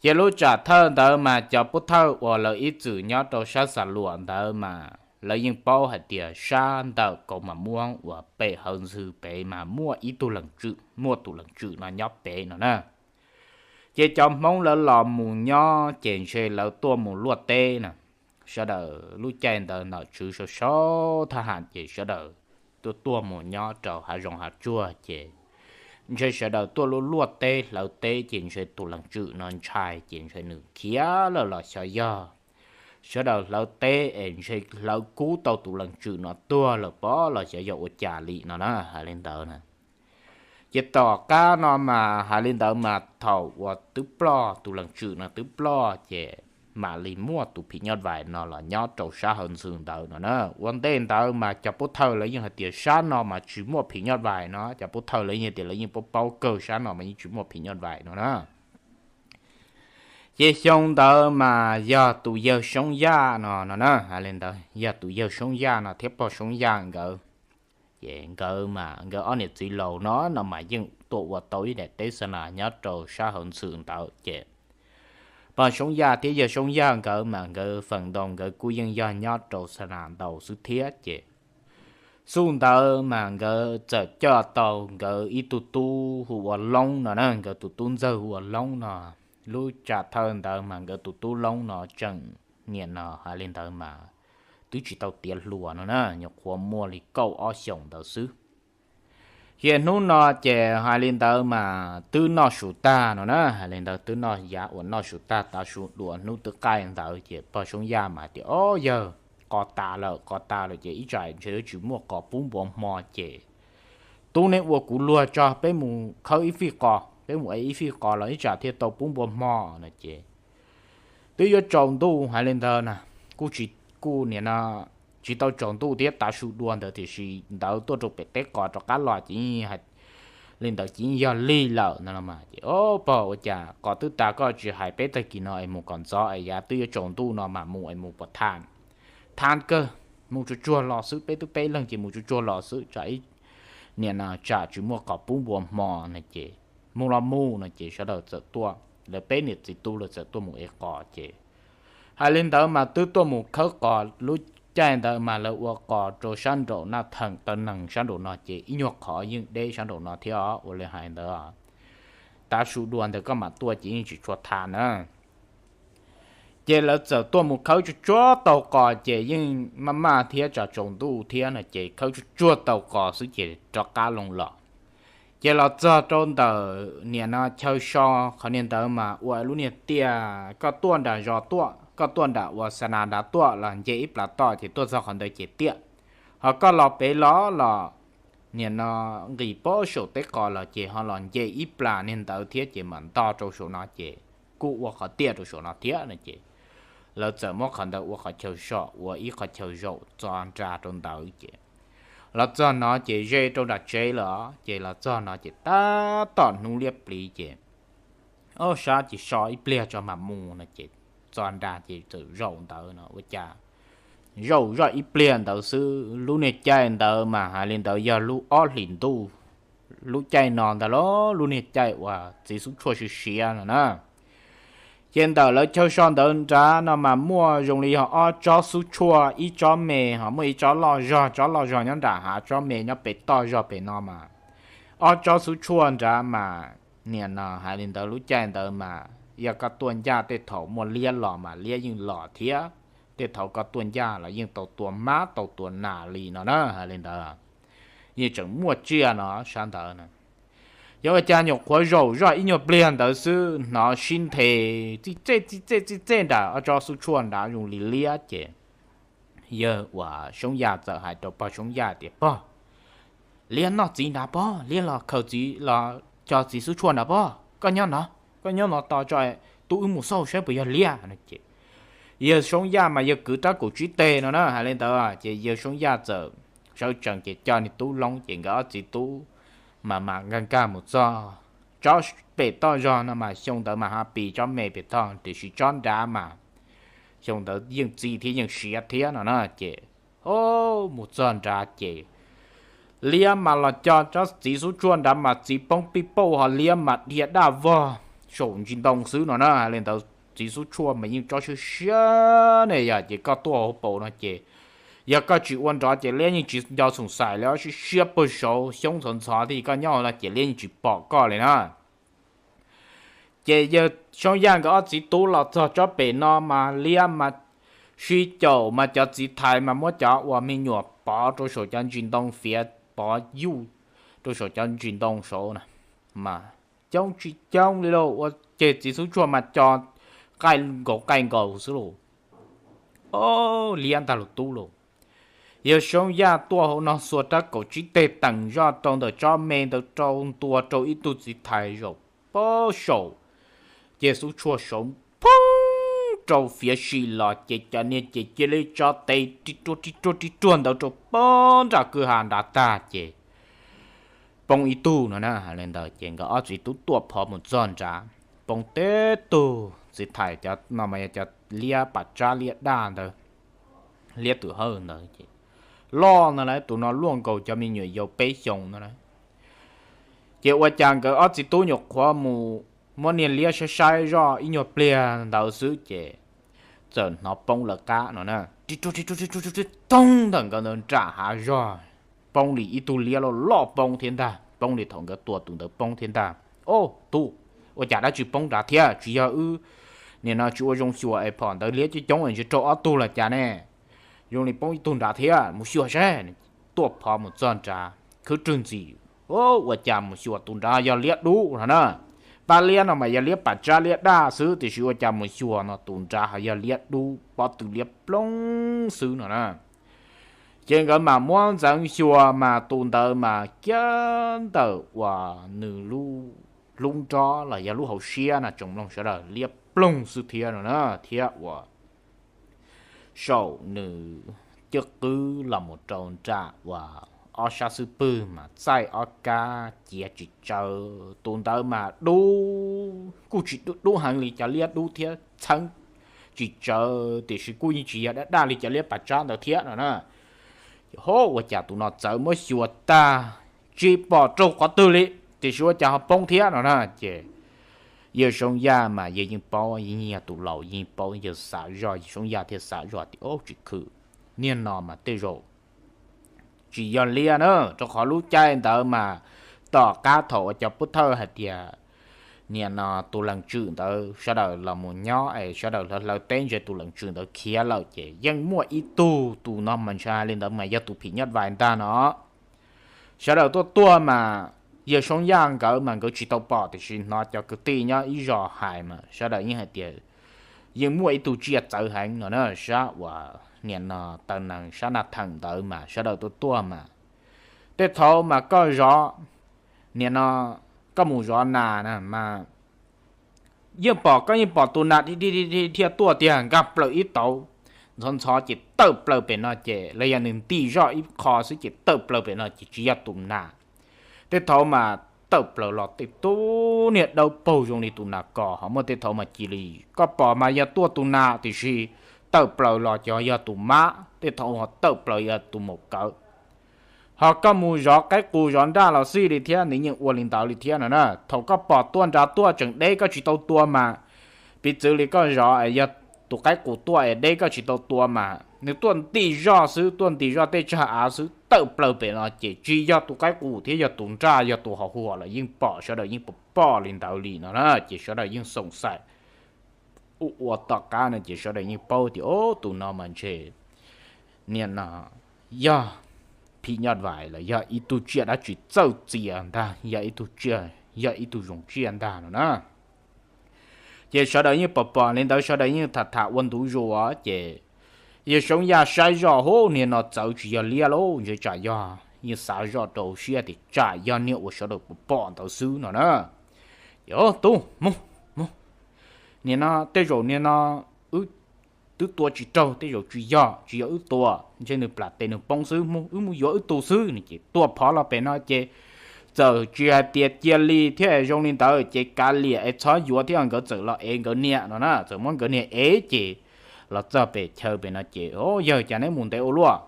Ces lub tsam thawj ntawd mas cov pub thawj uas lawv ib txwm nyob rau sab Xa Luam ntawd mas lawv yeej paub hais tias sab ntawm Kaus Mam Muab uas pem Hawv Ntxhw pem mas muaj ib tug leej tswm, muaj tus leej tswm no nyob pem no na. Ces cov Hmoob lawv los mus nyob ces ntshe lawv tuaj mus luaj teb na. Sawv daws lub caij ntawd nom tswv sau sau thab ham ces sawv daws tuaj tuaj mus nyob rau hav zoov hav tsuag ces ntshe sawv daws tuaj luaj luaj teb hlawv teb ces ntshe tus leej tswm no ntshai ces ntshe nws khiav lawm los xyov yog sawv daws hlawv teb es ntshe hlawv kub tau tus leej tswm no tuag lawm pob los xyov yog ua cas li no na, hais li ntawd na. Ces tom qab no mas hais li ntawd mas thaum uas twb ploj, tus leej tswm no twb ploj ces mam li muaj tus phim nyuj vais no los nyob rau sab Hawv Ntxhw ntawd no na. Ua ntej ntawd mas cov pub thawj lawv yeej hais tias sab no mas tsis muaj phim nyuj vais no, cov pub thawj lawv yeej tias lawv yeej paub paub kawg sab no mas yeej tsis muaj phim nyuj vais no na. Ces xyoo ntawd mas yog tus yawg Soob Yaj no no na, hais li ntawd yog tus yawg Soob Yaj no thiab pog Soob Yaj nkawd. Ces nkawd mas nkawd ob niam txiv laus no no mas yeej tuaj ua tau ib daim teb xa nas nyob rau sab Hawv Ntxhw ntawd ces pog Soob Yaj thiab yawg Soob Yaj nkawd mas nkawd feem ntau nkawd kuj yeej yog nyob rau xa nas ntau xwb thiab ces xub ntawd mas nkawd txawm coj tau nkawd ib tug tub hu ua Loob no na, nkawd tus tub ntxawg hu ua Loob no. Lub tsam thawj ntawd mas nkawd tus tub Loob no tseem niam no hais li ntawd mas twb tsis tau tiav hluas no na, nyuam qhuav muaj li kaum ob xyoos ntawd xwb. Ces hnub no ces hais li ntawd mas twb noj su tag no na, hais li ntawd twb noj yav uas noj su tag tav su dua hnub twb qaij ntawd ces pog Soob Yaj mas tias, Ob yawg, qos tas lawm, qos tas lawm ces ib tsam ntshe yuav tsis muaj qos pub npua hmo ces tub neb ua kuv luag tso, peb mus khawb ib fij qos, peb mus ev ib fij qos los ib tsam thiaj tau pub npua hmo no ces twb yuav tsaus ntuj hais li ntawd na, kuj tsis, kuj niam no tsis tau tsaus ntuj thiab tav su dua ntawd tiam sis ntawd tuaj rau pem teb qos rov qab los ces li ntawd ces yeej yog lig lawm no los mas ces, Ob pog, ua cas qos twb tas koj tsis hais peb tag kis no es mus kom ntxov es yav twb yuav tsaus ntuj no mas mus es mus puas tham? Tham kawg, mus tsuag tsuag los xwb, peb twb peb leeg ces mus tsuag tsuag los xwb, tsam ib niam no tsam tsis muaj qos pub npua hmo no ces mus los mus no ces sawv daws txawm tuaj, lawv peb niam txiv tub lawv txawm tuaj mus ev qos ces hais li ntawd mas twb tuaj mus khawb qos. Lub caij ntawd mas lawv ua qos rau sab nraum Naj Theem taw neeg sab nraum no ces ib nyuag qhov yeej deb sab nraum no thiab os. Ua li hais ntawd tav su dua ntawd koj mam tuaj ces yeej tsis tshua tham na. Ces lawv txawm tuaj mus khawb tsuag tsuag tau qos ces yeej maj maj thiab tsam tsaus ntuj thiab no ces khawb tsuag tsuag tau qos xwb ces rov qab loo los. Ces los txog rau ntawm niam no chaw so, qhov niag ntawd mas ua lub niag tiaj, koj tuaj nram zos tuaj, koj tuaj nram uas xa nas nrad tuaj los nce ib plas toj ces tuaj txog qhov ntawd ces tiaj. Ho koj los pem los los niam no nqis pob saum teb qos los ces ho los nce ib plas niag ntawd thiab ces mam nto rau saum no ces kuj ua qhov tiaj rau saum no thiab no ces lawv txawm muab qhov ntawd ua qhov chaw so, ua ib qhov chaw zaum txo nra rau ntawd ces los txog no ces ze rau nram tsev lawm. Ces los txog no ces tab tom hnub liab pliv ces ob sab ces so ib pliag tso mam mus no ces txo nra ces txawm zaum ntawd no ua cas zaum zoj ib pliag ntawd xwb. Lub niag caij ntawd mas hais li ntawd yog lub ob hlis ntuj, lub caij no ntag los lub niag caij uas txiv xub tshuaj siav siav no na. Ces ntawm lawv chaw so ntawd nrad no mas muaj zoo li yog ob tsob xub tshuaj, ib tsob me ho muaj ib tsob loj zog, tsob loj zog nyob nram hav, tsob me nyob pem toj zog pem no mas. Ob tsob xub tshuaj nrad mas, niam no hais li ntawd, lub caij ntawd mas yog koj tuaj ncaj tej thaum muaj liab los mas liab yeej los thiab, tej thaum koj tuaj ncaj los yeej tau tua mab tau tua nas li no na, hais li ntawd. Yeej tseem muaj tsiaj no sab ntawd na. Yog ua cas nyuam qhuav zaum zoj ib nyuag pliag ntawd xwb hnov sib nthe txij txej txij txej txij txej nram ob tsob xub tshuaj nrad zoo li liab ces yawg uas Soob Yaj txawm hais rau pog Soob Yaj tias, Pog, liab noj txiv nrad pog, liab los khaws txiv los cog txiv xub tshuaj nrad pog, koj nyob no, koj nyob no tos tso, tub wb mus xauj saib puas yog liab no ces yawg Soob Yaj mas yawg kwv rab kaum tsib teg no na, hais li ntawd ces yawg Soob Yaj txawm sawv tsees ces coj niag tub loob ces nkawd ob txiv tub mas mam nkag nkag mus txog tsob pem toj zog no mas xyoo ntawd mas hav pis tsob me pem toj, tiam sis tsob nrad mas xyoo ntawd yeej txi thiab yeej siav thiab no na ces mus txog nrad ces liab mas los cog tsob txiv xub tshuaj nrad mas txiv poob pij pauj ho liab mas dhia daj vog saum ntsis ntoo xwb no na, hais li ntawd. Txiv xub tshuaj mas yeej tsob siab siab ne, yog ces koj tuaj hauv paus no ces yog koj tsis ua nrov ces liab yeej tsis nco xoom xais li, siab siab pawg saud xyoob ntxhov ntxhov thiab koj nyob hauv no ces liab yeej tsis pom koj li na. Ces yawg Soob Yaj nkawd ob txiv tub los txog tsob pem no mas liab mas sib caum mas cov txiv thais mas muab cov uas me nyuam pov rau saum cov ntsis ntoo, fiav pov yuj rau saum cov ntsis ntoo saud na, mas coob tsis coob li lauj, ua ces txiv xub tshuaj mas co qaij nkaus qaij nkaus xwb lauj. Liab ntag lus tub lauj. Yawg Soob Yaj tuaj hauv no xuas rab kaum tsib teg teem zoj rau ntawm tsob me ntawd rau ntua rau ib tug txiv thais zaum pab saum, ces xub tshuaj saud phoov rau fiav si los ces cov niag ces cia li tso tes ri ruag ri ruag ri ruag ntawd rau pab nram kwj ha nrad tag ces poob ib tug no na. Hais li ntawd ces nkawd ob txiv tub tuaj phov mus txog nrad, poob teb tug txiv thais cov no mas yog cov liab pam tsab liab daj ntawd, liab tus hawj ntawd ces loj no lawm, tus no luaj nkaus cov me nyuam yaus peb xyoos no lawm. Ces ua cas nkawd ob txiv tub nyuam qhuav mus muab niag liab saib saib zoj ib nyuag pliag ntawd xwb ces txawm hnov poob lawv qab no na, ri ruag ri ruag ri ruag ri ruag toog ntawm nkawd ntawd nram hav zog, poob li ib tug liab loj loj poob thiab ntag, poob li thaum nkawd tua tus ntawd poob thiab ntag. Au, tub, ua cas dab tsi poob nrad thiab, tsis yog wb nim no tsis ua zoo xyuas es phom ntawd liab coob coob es ntshe raug ob tug los cas ne? Zoo li poob ib tug nrad thiab, mus xyuas seb. Tuaj phov mus txog nrad, khwb rwg ntxim, ua cas mus xyuas tus nrad yog liab dub no na. Pab liab no mas yog liab pam tsab liab daj xwb, tiam sis ua cas mus xyuas no tus nrad ho yog liab dub pob tw liab ploog xwb no na. Ces nkawd mam muab ntxeev xyuas mas tus ntawd mas kiag ntawm uas nws lub, lub nrob los yog lub hauv siab no tsoom mloog sawv daws, liab ploog xwb thiab no na, thiab uas saum nws caj qwb los mus rau nram uas ob sab xub pwg mas txaij ob kab ciav tsis tsawv. Tus ntawd mas dub, kuj tsis dub heev li cov liab dub thiab, txheeb tsis tsawv tiam sis kuj yeej tsis yog daj daj li cov liab pam tsab ntawd thiab no na. Ho ua cas tus no txawv muab xyuas tag tsis pom raug qhov twg li, tiam sis ua cas ho poob thiab no na. Ces yawg Soob Yaj mas yawg yeej paub, yeej yog tus laus yeej paub, yawg xav zoj, yawg Soob Yaj thiaj xav zoj tias, Au, tsis khwm, niag no mas tej zaum tsis yog liab na, rau qhov lub caij ntawd mas tom qab thaum uas cov pub thawj hais tias nim no tus leej tswm ntawd sawv daws los mus nyob es sawv daws hlawv hlawv teb ntse tus leej tswm ntawd khiav lawm ces yeej muaj ib tug, tus no mas ntshai li ntawd mas yog tus phim nyuj vais ntag no. Sawv daws tuaj tuaj mas yawg Soob Yaj nkawd mas nkawd tsis tau pom tiam sis hnov cov kwv tij nyob ib zos hais mas sawv daws yeej hais tias yeej muaj ib tug tsiaj txawv heev no na, sab uas nim no taw nees sab Naj Theem ntawd mas sawv daws tuaj tuaj mas tej thaum mas koj zov, nim no koj mus zov nas na mas yeej pom, koj yeej pom tus nas dhia dhia tuaj tiag, nkag plaws ib tauv ntxhov ntxhov ces tawm plaws pem no ces los yog nws nti zoj ib qho xwb ces tawm plaws pem no ces tsis yog tus nas. Tej thaum mas tawm plaws los tej tub niag dawb paug zoo li tus nas kos, ho muaj tej thaum mas cia li koj pom mas yog tuaj tus nas tiam sis tawm plaws los ces yog tus mab, tej thaum ho tawm plaws yog tus maum kawv. Ho koj mus zov qaib qus zov nraj los xij li thiab nws yeej ua li ntawd li thiab no na. Thaum koj pom tuaj nrad tuaj tseem deb koj tsis tau tua mas Piv txwv li koj zov es yog tus qaib qus tuaj es deb koj tsis tau tua mas nws tuaj nti zoj xwb, tuaj nti zoj tej tsag av xwb tawm plaws pem no ces tsis yog tus qaib qus thiab yog tus nraj, yog tus hauv huam los yeej pom, sawv daws yeej pom pom li ntawd li no na. Ces sawv daws yeej xoom xaim ua ua tom qab no ces sawv daws yeej paub tias o, tus no mas ntshe niam no yog phim nyuj vais los yog ib tug tsiaj dab tsi txawj txias ntag, yog ib tug tsiaj, yog ib tug zoo tsiaj ntag no na. Ces sawv daws yeej pom pom li ntawd, sawv daws yeej tham tham ua ntu zus ces yawg Xyoob Yaj saib zoj, hub, niag no txawv tsis yog liab lauj, ntshe tsam yog, yeej xav zoj rau siab tias tsam yog niag uas sawv daws pom pom ntawd xwb no na. Ces tub, mus, mus, niag no tej zaum niag no wb twb tua tsis raug, tej zaum tsis yog, tsis yog wb tua, ntshe nws plam tes nws poob xwb, mus, wb mus yuav wb tus xwb no. Ces tua phov los pem no ces txawm tsis hais tias cia li thiab zoo li ntawd ces kav liam es txhob yuav thiab, nkawd txawm los ev nkawd niam no na, txawm muab nkawd niam ev ces los txog pem chaw pem no ces, o, yawg, cas neb mus ntev ua luaj?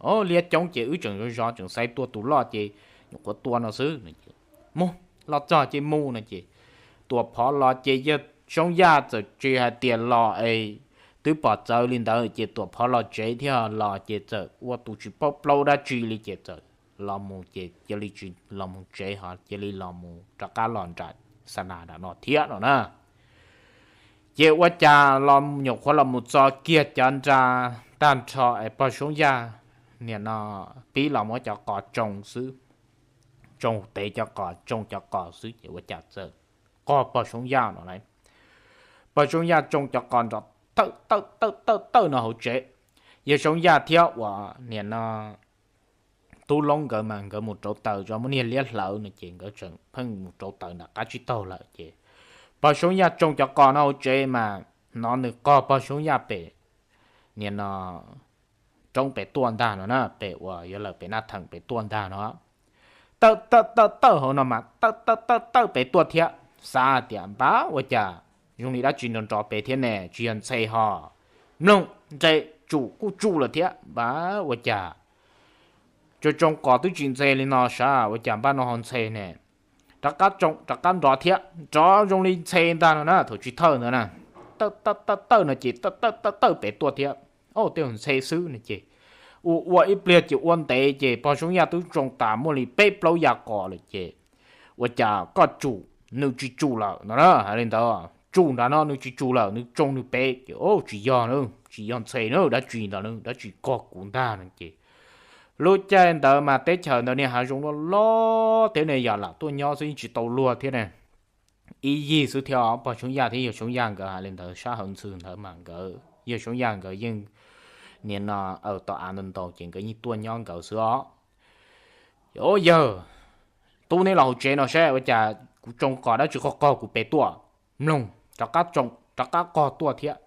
O, liab coob ces wb tseem zov zov tseem xaiv tua tus loj ces nyuam qhuav tua no xwb. Mus, los txog ces mus no ces tuam phov los ces yawg Xyoob Yaj txawm tsis hais tias los es twb pom txawv li ntawd ces tuam phov los tsev thiab los ces txawm ua tus tsis paub plaub dab tsi li ces txawm los mus ces cia li tsis los mus tsev ho cia li los mus rov qab los nram xa nas nram no thiab no na. Ces ua cas los nyuam qhuav los mus txo kiag cov nra tag nrho es pog Xyoob Yaj niam no pib los muab cov qos tsoo xwb, tsoo tev cov qos, tsoo cov qos xwb ces ua cas txawm qog pog Xyoob Yaj no lauj. Pog Xyoob Yaj tsoo cov qos nrov tawm tawm tawm tawm tawm no hauv tsev. Yawg Xyoob Yaj thiab uas niam no Tub Loob nkawd mas nkawd mus rauv taws tso muab niag liab hlawv no ces nkawd tseem pheej mus rauv taws nram qab tsib taug lawm ces pog Xyoob Yaj tsoo cov qos no hauv tsev mas hnov nws qog pog Xyoob Yaj pem niam no roob pem tuaj ntag no na, pem uas yuav lawm pem Naj Theem pem tuaj ntag no. Tawm tawm tawm tawm hauv no mas tawm tawm tawm tawm pem tuaj thiab. Xav tias npab ua cas zoo li dab tsi nrov nrov pem thiab ne, tsis yog ntxhe ho. Mloog nqe tsum kuj tsum lawm thiab, npab ua cas tsoo tsoo qos twb tsis ntxhe li no sav, ua cas npab no ho ntxhe ne. Rov qab tsoo rov qab nrov thiab, nrov zoo li ntxhe ntag no na, thaum tsis thawj ntawd na. Tawm tawm tawm tawm no ces tawm tawm tawm tawm pem tuaj thiab. Au, tej ntxhe xwb no ces ua ua ib pliag ces ua ntev ces pog Xyoob Yaj twb tsoo tas muaj li peb plaub ya qos lawm ces ua cas koj tsum nws tsis tsum lawm no na, hais li ntawd, tsum nram no nws tsis tsum lawm, nws tsoo nws pem ces, au, tsis yog na, tsis yog ntxhe na, dab tsi ntawd na, dab tsi kog kuv ntag no ces lub caij ntawd mas teb chaws ntawd niag hav zoov loj loj thiab ne, yam lam tuaj nyob xwb yeej tsis tau luag thiab ne. Ib yig xwb thiab os, pog Xyoob Yaj thiab yawg Xyoob Yaj nkawd hais li ntawd sab hawv ntxhw ntawd mas nkawd, yawg Xyoob Yaj nkawd yeej niam no aws tau av ntau ntau ces nkawd yeej tuaj nyob nkawd xwb os. Yawg, tub, neb los hauv tsev no saib ua cas kuv tsoo qos dab tsi qog qog kuv pem tuaj. Mloog, rov qab tsoo rov qab qog tuaj thiab.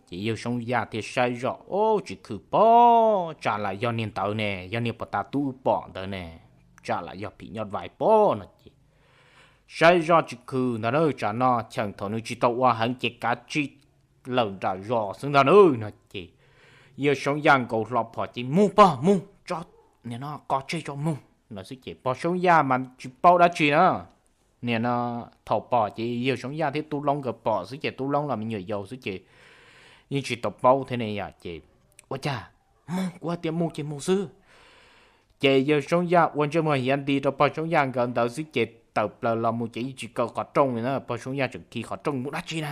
Ces yawg Xyoob Yaj thiaj saib zoj, au, tsis khwm pob, tsam lam yog niag ntawd ne, yog niag puag ta tub wb pom ntawd ne, tsam lam yog phim nyuj vais pob no ces saib zoj tsis khwm ntawd na, tsam no cheem thaum nws tsis tau ua heev ces kav tsij lawm nram zos xwb ntag na no ces yawg Xyoob Yaj nkaus hlo phom ces mus pog mus tso, nim no qos tseg tso mus no xwb ces pog Xyoob Yaj mas tsis paub dab tsi na. Nim no thaum pom ces yawg Xyoob Yaj thiab Tub Loob nkawd pom xwb ces Tub Loob los me nyuam yaus xwb ces yeej tsis tau paub thiab ne yom ces ua cas mus, kuv hais tias mus ces mus xwb. Ces yawg Xyoob Yaj ua ntsej muag hiav nti rau pog Xyoob Yaj nkawd ntawd xwb ces tawm plaws los mus ces yeej tsis kaw qhov rooj li na, pog Xyoob Yaj tseem khi qhov rooj mus dab tsi na.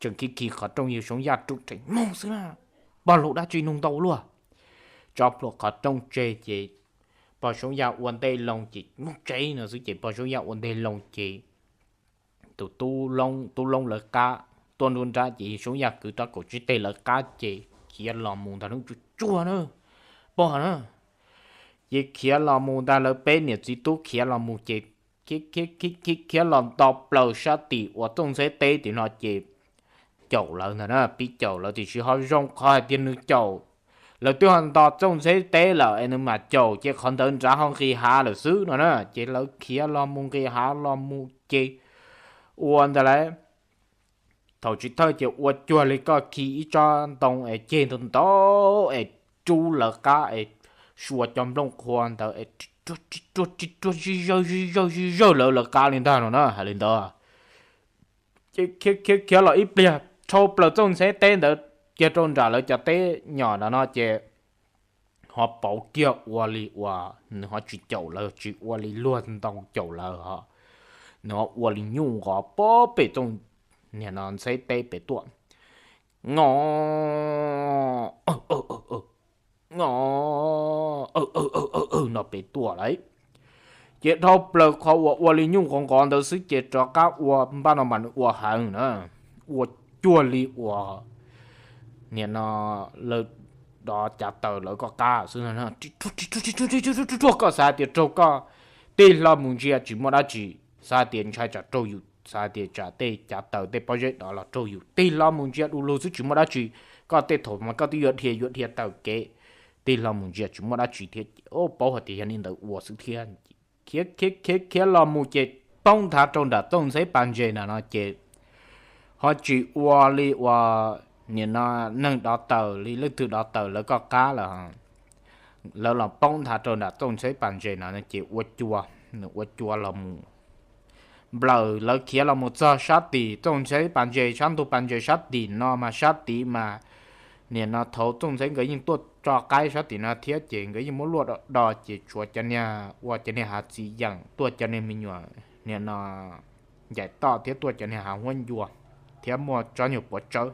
Tseem khi khi qhov rooj, yawg Xyoob Yaj rub rheev mus xwb na, pog lus dab tsi nug ntau luaj. Tso plhuav qhov rooj tseg ces pog Xyoob Yaj ua ntej loo ces mus tsev no xwb ces pog Xyoob Yaj ua ntej loo ces tus Tub Loob lawv qab tuaj nruab nrab ces yawg Xyoob Yaj kwv rab kaum tsib teg lawv qab ces khiav los mus ntag, tsuag tsuag na, pog na. Ces khiav los mus ntag, lawv peb niam txiv tub khiav los mus ces khiav los nto plaws sab tim uas txooj ntxheb teb tim no ces caum lawv ntag na, pib caum lawv tiam sis ho zoo qhov hais tias nws caum, lawv twb ho nto txooj ntxheb teb lawm es nws mam caum ces qhov ntawd nrad ho nqis hav lawm xwb no na. Ces lawv khiav los mus nqis hav los mus ces ua ntawd lauj. Thaum tsis thawj ces ua cuag li koj khi ib tsob ntoo es ceg ntau ntau es rub lawv qab es sua cov nplooj qhuav ntawd es ri ruag ri ruag ri ruag zij zawj zij zawj zij zawj lawv lawv qab li ntag no na, hais li ntawd. khiav khiav los ib pliag dhau plaws txooj ntxheb teb ntawd kiag rau nram lawv cov teb nyom no no ces ho pauv kiag ua li uas nws ho tsis caum lawv, tsis ua li luag ntoo caum lawm ho nws ho ua li nyuj nqov pem txooj, niag no ntxheb teb pem tuaj, ngo no pem tuaj lawm. Ces dhau plaws qhov uas ua li nyuj nqov nqov ntawd xwb ces rov qab ua npaj no mas nws ua heev na, ua cuag li uas niag no lawv dov cav taws lawv koj qab xwb. Ruaj, koj xav tias raug koj tig hlo mus ntsia tsis muaj dab tsi, xav tias ntshai tsam raug yus, xav tias tsam tej cav taws tej pob zeb dov los raug yus, tig hlo mus ntsia du lug xwb tsis muaj dab tsi. Koj tej thaum mas koj twb yuav dhia yuav dhia taws kev, tig hlo mus ntsia tsis muaj dab tsi thiab ces paub hais tias yog li ntawd ua xwb thiab. Khiav khiav khiav khiav los mus ces poob nthav rau nram txooj ntxheb pas ntses na no ces ho tsis ua li uas niag no neeg dov taws li leej twg dov taws lawv koj qab lawm. Lawv los poob nthav rau nram txooj ntxheb pas ntses no ces ua cua, nws ua cua los mus nplawm lawv khiav los mus txog sab tim txooj ntxheb pas ntses, sab ntug pas ntses sab tim no mas sab tid mas niag no thaum txooj ntxheb nkawd yeej tuaj tso qaib sab tim no thiab ces nkawd yeej muab luaj do ces tshuav cov niag ua cov niag hav txiv yeem tuaj cov niag me nyuam niag no ncaim toj thiab tuaj cov niag hav huab ncua thiab muaj tsob nyuag puav tsawb.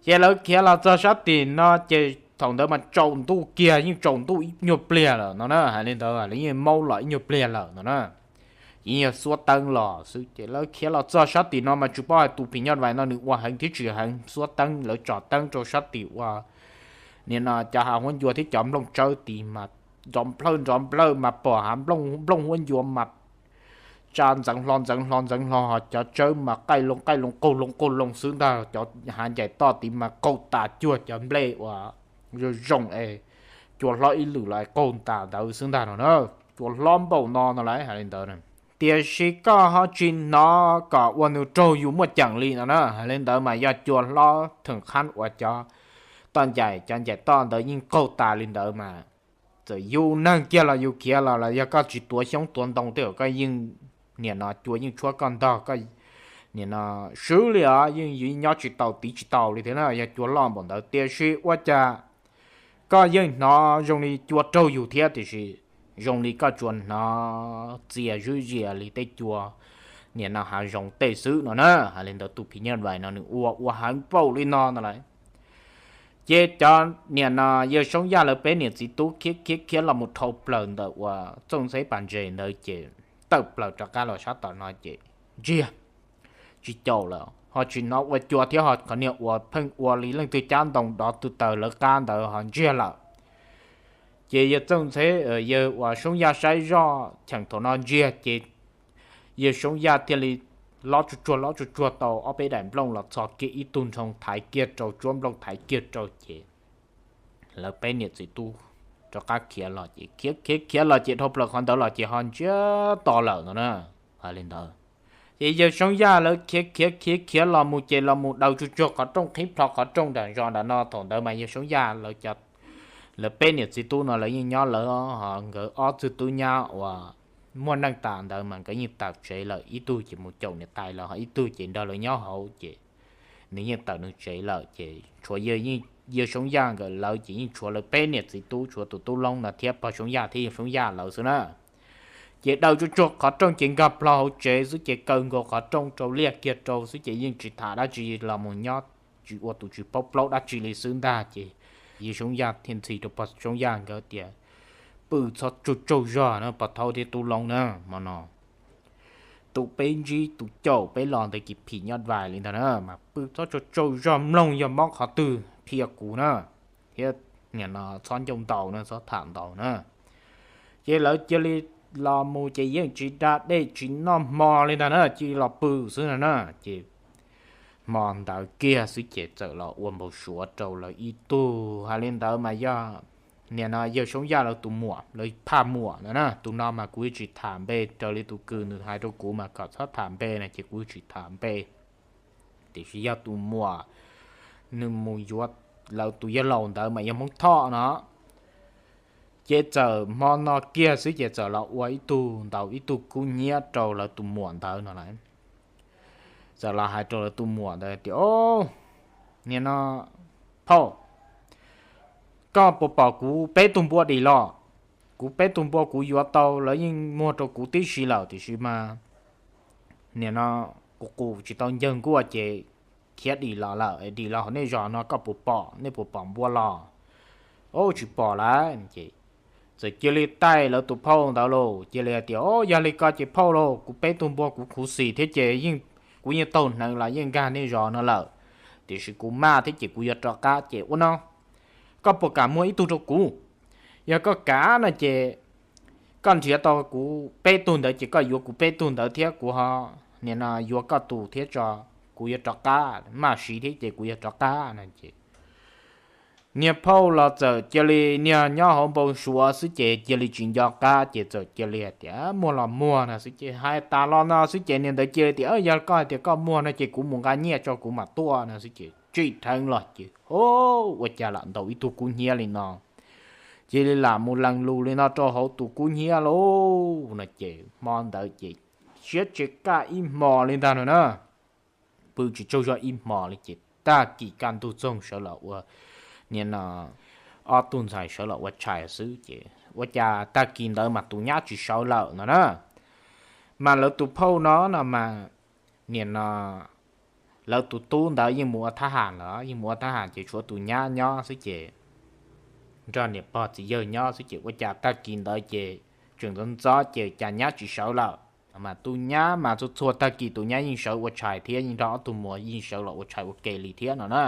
Ces lawv khiav los txog sab tim no ces thaum ntawd mas tsaus ntuj kiag, yeej tsaus ntuj ib nyuag pliag lawm no na, hais li ntawd lawv yeej maub los ib nyuag pliag lawm no na. Ces yog xuab teeb los xwb ces lawv khiav los txog sab tim no mas tsis paub hais tus phim nyuj vais no nws ua heev thiab tsis heev, xuab teeb lawv tso teeb rau sab tim ua niag no cov hav huab ncua thiab cov nplooj tsawb tid mas nrov nplawj nrov nplawj mas pom hav nplooj huab ncua mas tsa ntxeev hlo ntxeev hlo ntxeev hlo ho cov tsawb mas qaij loo qaij loo qaug loo qaug loo xwb ntag, cov hav ncaim toj tid mas qaug tas cuag cov nplej uas zoo zoo es cua hlob ib lwm los qaug tas ntawd xwb ntag no na. Cua hlob npaum no no lawv hais li ntawd. Tiam sis koj ho tsis hnov kom ua nws raug yus muaj ceem li no na, hais li ntawd mas yog cua hlob theem qhab uas cov toj ncaim cov ncaim toj ntawd yeej qaug tas li ntawd mas txawm yus neeg kiag los yus khiav los los yog koj tsis tuav xyoob tuav ntoo tej zaum koj yeej niam no cua yeej tshuab koj ntog, koj niam no swb li os, yeej yus nyob tsis tau tiv tsis tau li thiab na, yog cua loj npaum ntawd. Tiam sis ua cas koj yeej hnov zoo li cua raug yus thiab tiam sis zoo li koj tsuas hnov txias zwb zias li tej cua niam no hav zoov tej xwb no na. Hais li ntawd tus phim nyuj vais no nws ua ua heev npaum li no no lawm. Ces cov niam no yawg Soob Yaj lawv peb niam txiv tub khiav khiav khiav los mus dhau plaws ntawm uas txooj ntxheb pas ntses ntawd ces tawm plaws rov qab los sab tom no ces ntsiag tsis caum lawm, ho tsis hnov ua cua thiab ho qhov niag uas pheej ua li leej twg cab ntoo dov tw taws lawv qab ntawd ho ntsiag lawm. Ces yawg txooj ntxheb, yawg uas Soob Yaj saib zoj cheem thaum no ntsiag ces yawg Soob Yaj thiaj li lob tsuag tsuag lob tsuag tsuag tau ob peb daim nplooj los txhos kiag ib tug nrhoo thaiv kiag rau, tsuab nplooj thaiv kiag rau ces lawv peb niam txiv tub rov qab khiav los ces khiav khiav khiav los ces dhau plaws qhov ntawd los ces ho ntsiag to lawm no na. Hais li ntawd ces yawg Soob Yaj lawv khiav khiav khiav khiav los mus ces los mus daws tsuag tsuag qhov rooj, qhib plho qhov rooj nram zos nram no. Thaum ntawd mas yawg Soob Yaj lawv cov, lawv peb niam txiv tub no lawv yeej nyob lawv ho nkawd ob txwg tub nyab uas muaj neej tas ntawd mas nkawd yeej tawm tsev lawm, ib tug ces mus caum niam tais lawm ho ib tug ces nrog lawv nyob hauv ces nws yeej tawm nws tsev lawm ces tshuav yawg Soob Yaj nkawd lawv ces yeej tshuav lawv peb niam txiv tub, tshuav tus tub Loob no thiab pog Soob Yaj thiab yawg Soob Yaj lawv xwb na. Ces daws tsuag tsuag qhov rooj ces nkag plho hauv tsev xwb ces kaw nkaus qhov rooj rau liaj kiag rau xwb ces yeej tsis tham dab tsi los mus nyob tsis ua tus tsis paub plaub dab tsi li xwb ntag. Ces yawg Soob Yaj thiaj ntxhi rau pog Soob Yaj nkawd tias, pw txhob tsaug tsaug zog na pog Thaub thiab tub Loob na, hmo no tus peb ntsib tus caum peb los ntawd ces phim nyuj vais li ntag na, mas pw txhob tsaug tsaug zog, mloog yog mob qhov twg qhia kuv na, thiab niam no txhob ncauj ntau na, txhob tham ntau na. Ces lawv cia li los mus ces yeej tsis da dej tsis noj hmo li ntag na, cia li los pw xwb no na. Ces hmo ntawd kiag xwb ces txawm los ua npau suav rau lawv ib tug, hais li ntawd mas yog niam no yawg Soob Yaj lawv tus muam, lawv phaj muam no na. Tus no mas kuv tsis tham npe, raws li tus kws nws hais rau kuv mas kom txhob tham npe na ces kuv tsis tham npe. Tiam sis yog tus muam, nws mus yuav lawv tus yawg laus ntawd mas yog Hmoob Thoj no. Ces txawm hmo no kiag xwb ces txawm los ua ib tug ntaus ib tug kub hnyiab rau lawv tus muam ntawd no lawm. txawm los hais rau lawv tus muam ntawd tias, Au, nim no phauj, koj puas pom kuv peb tug npua dim los? Kuv peb tug npua kuv yuav tau, lawv yeej muag rau kuv tib si lawm, tiam sis mas nim no kuv qus tsis tau ncawg nkuaj ces khiav dim los lawm, dim los hauv nej zos no, koj puas pom, nej puas pom npua los? Au, tsis pom lawm. Ces txawm cia li taij lawv tus phauj ntawd lauj, cia li hais tias, Au, yog li ko ces phauj lauj, kuv peb tug npua kuv khuv xim thiab ces kuv yeej taug hneev los yeej nkag nej zos no lawm, tiam sis kuv maj thiab ces kuv yuav rov qab, ces ua no, koj puas kam muag ib tug rau kuv? Yog koj kam no ces koj nrhiav tau kuv peb tug ntawd ces koj yuav kuv peb tug ntawd thiab kuv ho nim no yuav koj tus thiab tso, kuv yuav rov qab, maj siv thiab ces kuv yuav rov qab no ces niag phauj los txawm cia li, niag nyob hauv npau suav xwb ces cia li tsis nco qab ces txawm cia li hais tias, Muag los muag no xwb ces hais tas los no xwb ces niag ntawd cia li tias, Yog koj hais tias koj muag no ces kuv mus nqa nyiaj tso kuv mam tuaj no xwb ces tsim dheev los ces, Au, ua cas lam ntaus ib tug kub hnyiab li no? Cia li lam mus lees lus li no rau hauv tus kub hnyiab lauj no ces hmo ntawd ces siab tsis kaj ib hmos li ntag no na. Pw tsis tsaug zog ib hmos li ces tag kis kaj ntug txoog sawv los ua, nim no ob tug ntxhais sawv los ua tshais xwb ces ua cas tag kis ntawd mas tus nyab tsis sawv lawm no na. Mas lawv tus phauj no no mas nim no lawv tus tub ntawd yeej mus ua thab ham lawm, yeej mus ua thab ham ces tshuav tus nyab nyob xwb ces nrog niam pog txiv yawg nyob xwb ces ua cas tag kis ntawd ces tseem ntxov ntxov ces cas nyab tsis sawv lawm. Mas tus nyab mas txhua txhua tag kis tus nyab yeej sawv ua tshais thiab yeej nrog ob tug muam yeej sawv los ua tshais ua ke li thiab no na.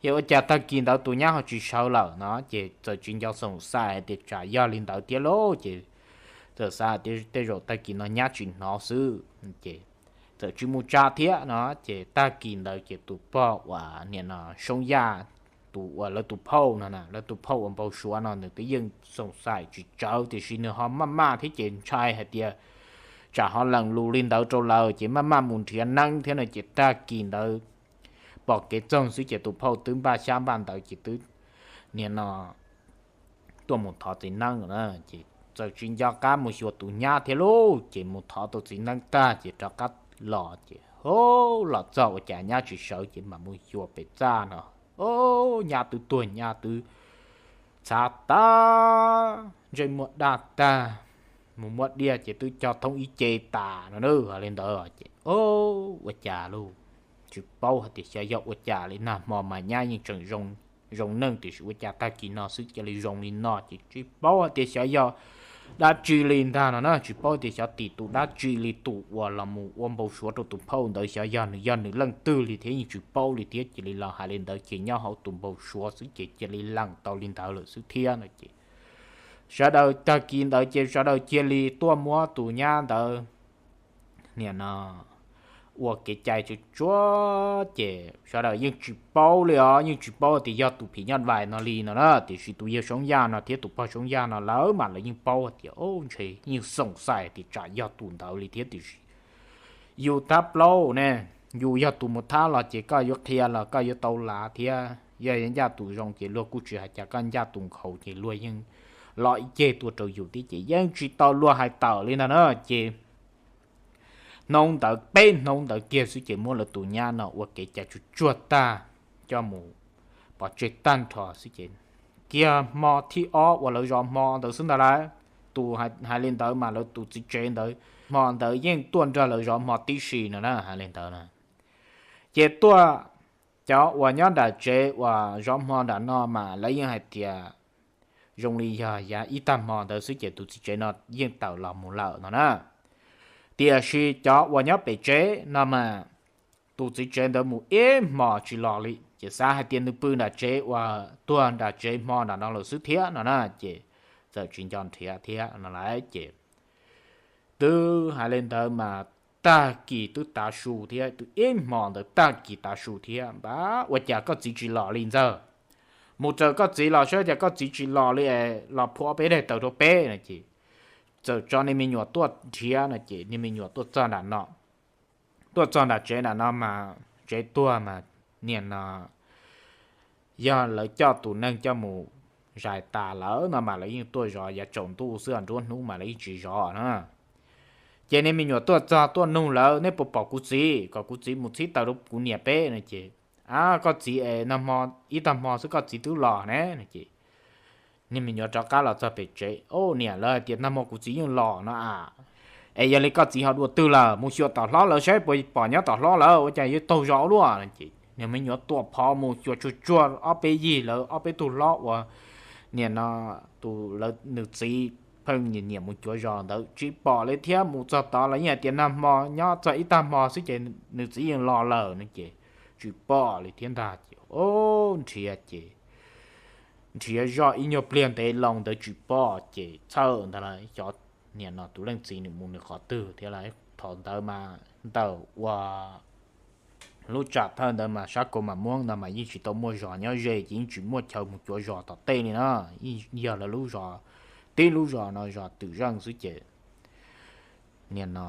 Ces ua cas tag kis ntawd tus nyab ho tsis sawv lawm no ces txawm tsis nco xoom xais hais tias tsam yog li ntawd thiab lauj ces txawm xav tias tej zaum tag kis no nyab tsis hnov xwb ces txawm tsis mus tsa thiab no ces tag kis ntawd ces tus pog uas nim no Soob Yaj, tus uas lawv tus phauj no na, lawv tus phauj uas npau suav no nws twb yeej xoom xais tsis tsawv tiam sis nws ho maj maj thiab ces ntshai hais tias tsam ho lees lus li ntawd rau lawv ces maj maj mus nrhiav neeb thiab no ces tag kis ntawd pom kev txoog xwb ces tus phauj twb npaj xyab npaj ntawv ces twb nim no tuaj mus thov txiv neeb na ces txawm tsis nco qab mus xyuas tus nyab thiab lauj ces mus thov tau txiv neeb tag ces rov qab los ces hov los txog ua cas nyab tsis sawv ces mam mus xyuas pem txaj no, o, nyab twb tuag nyab twb txhav tag, ntsej muag daj tag, mus muab diaj ces twb cog thoob ib ce tas no na. Hais li ntawd ces o, ua cas lauj, tsis paub hais tias xyov yog ua cas li nag hmo mas nyab yeej tseem zoo neej tiam sis ua cas tag kis no xwb cia li zoo li no ces tsis paub hais tias xyov yog dab tsi li ntag no na. Tsis paub tias xyov tim tus dab tsi li, tus uas los mus ua npau suav rau tus phauj ntawd xyov yog nws, yog nws leej twg li thiab yeej tsis paub li thiab. Cia li los hais li ntawd ces nyob hauv tus npau suav xwb ces cia li lees tau li ntawd lawm xwb thiab no ces sawv daws tag kis ntawd ces sawv daws cia li tuaj muab tus nyab ntawd nim no ua kev cai tsuag tsuag ces sawv daws yeej tsis paub li os, yeej tsis paub tias yog tus phim nyuj vais no li no na. Tiam sis tus yawg Soob Yaj no thiab tus pog Soob Yaj no lawv mas lawv yeej paub tias, o, ntshe yeej xoom xais tias tsam yog tus ntawd li thiab tiam sis yus thab plaub ne, yus yog tus mus thab los ces koj yuav qhia los koj yuav tau lav thiab. Yog ncaj tus zoo ces luag kuj tsis hais cas, koj ncaj tus nkhaus ces luag yeej lo ib ceg tuaj rau yus thiab ces yeej tsis tau luag hais tawm li ntag na. Ces hnub ntawd peb hnub ntawd kiag xwb ces muab lawv tus nyab no ua kev cai tsuag tsuag tag, coj mus pov tseg tag nrho xwb ces kiag hmo thib ob uas lawv zov hmo ntawd xwb ntag lauj. Tus hais li ntawd mas lawv tus txiv tsev ntawd hmo ntawd yeej tuaj nrog lawv zov hmo tib si no na, hais li ntawd na. Ces tuaj cov uas nyob nram tsev uas zov hmo nram no mas lawv yeej hais tias zoo li yog yav ib tag hmo ntawd xwb ces tus txiv tsev no yeej tawm los mus lawm no na. Tiam sis cov uas nyob pem tsev no mas tus txiv tsev ntawd mus ib hmos tsis los li ces xav hais tias nws pw nram tsev uas tuag nram tsev hmo nram no lawm xwb thiab no na. Ces txawm tsis nco nrhiav thiab no lawm ces twb hais li ntawd mas tag kis twb tav su thiab, twb ib hmos ntawd tag kis tav su thiab, npab ua cas koj txiv tsis los li ntxawg? Mus raws koj txiv los saib cas koj txiv tsis los li es los phua peb daim taws rau peb no ces txawm tso niag me nyuam tuaj nrhiav no ces niag me nyuam tuaj txog nram no, tuaj txog nram tsev nram no mas tsev tuag mas niag no yog lawv coj tus neeg coj mus zais tas lawm no mas lawv yeej tuaj zov yav tsaus ntuj xwb, nruab hnub mas lawv yeej tsis zov na. Ces niag me nyuam tuaj txog tuaj nug lawv, nej puas pom kuv txiv, kom kuv txiv mus txhib taws rau kuv niam peb no ces, a, koj txiv es nag hmo, ib tag hmo xwb koj txiv twb los ne no ces niag me nyuam rov qab los txog pem tsev, o niam, lawv hais tias nag hmo kuv txiv yeej los no a. Es yog li koj txiv ho dua twg lawm, mus xyuas tom hlob lawv saib puas pom nyob tom hlob lawm, ua cas yuav taug zog ua luaj no ces niag me nyuam tuam phov mus xyuas tsuag tsuag ob peb yig lawv ob peb tug hlob uas niam no tus lawv nws txiv pheej nyiam nyiam mus cuav zos ntawd tsis pom li thiab, mus txog tod los yeej hais tias nag hmo nyob txog ib tag hmo xwb ces nws txiv yeej los lawm no ces tsis pom li thiab ntag ces o nrhiav ces nrhiav zoj ib nyuag pliag ntev loo ntawd tsis pom ces txhawj ntag lauj, xyov niam no tus leej txiv nws mus nws qhov twg thiab lauj. Thaum ntawd mas ntawm ua lub tsam thawj ntawd mas sab Kaus Mam Muab no mas yeej tsis tau muaj zos nyob ze ces yeej tsis muaj chaw mus cuav zos tom tej li na, yeej yog lawv lub zos, tib lub zos no zos Twm Zeej xwb ces niam no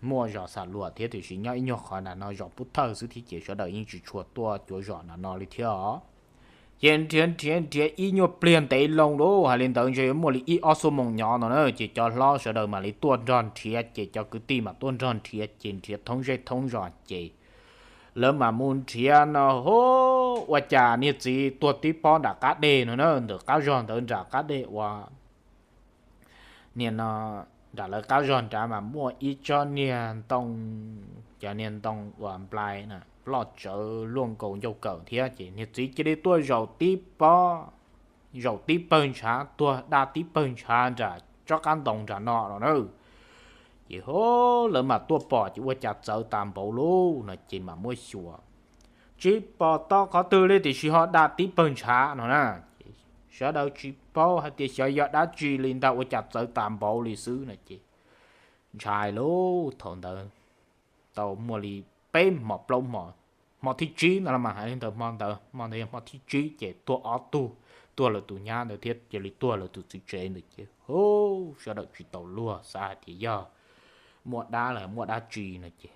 muaj zos Xam Luam thiab tiam sis nyob ib nyuag qhov nram no zos Pub Thawj xwb thiab ces sawv daws yeej tsis tshua tuaj cuav zos nram no li thiab os. Ces nrhiav nrhiav nrhiav ib nyuag pliag ntev loo lauj, hais li ntawd ntshe yuav muaj li ib ob xuab moos nyob no na ces cov hlob sawv daws mam li tuaj nrog nrhiav ces cov kwv tij mam tuaj nrog nrhiav ces nrhiav thoob zej thoob zos ces lawv mam mus nrhiav no, hu, ua cas niag txiv tuag tib pob nram qab deg no na, ntawm qab zog ntawd nram qab deg uas niam no nram lawv qab zog nrad mas muaj ib tsob niag ntoo, cov niag ntoo uas nplai na ploj tsawv luaj nkaus ncauj kawm thiab ces niag txiv cia li tuaj zaum tib pob, zaum tib pawg ntshav, tuag daj tib pawg ntshav nram tsob qab ntoo nram no no na. Ces hu, lawv mam tuaj pom ces ua cas txawv tas npaum lauj no ces mam muab xyuas, tsis pom tau qhov twg li tiam sis ho daj tib pawg ntshav no na. Sawv daws tsis paub hais tias xyov yog dab tsi li ntag ua cas txawv tas npaum li xwb no ces ntshai lauj. Thaum ntawd tau muaj li peb hmo plaub hmo, hmo thib tsib no los mas hais li ntawd, hmo ntawd hmo ntawd yog hmo thib tsib ces tuag ob tug, tuag lawv tus nyab ntawd thiab cia li tuag lawv tus txiv tsev ntawd ces hu, sawv daws tsis tau luag xav hais tias yog muaj dab los muaj dab tsi no ces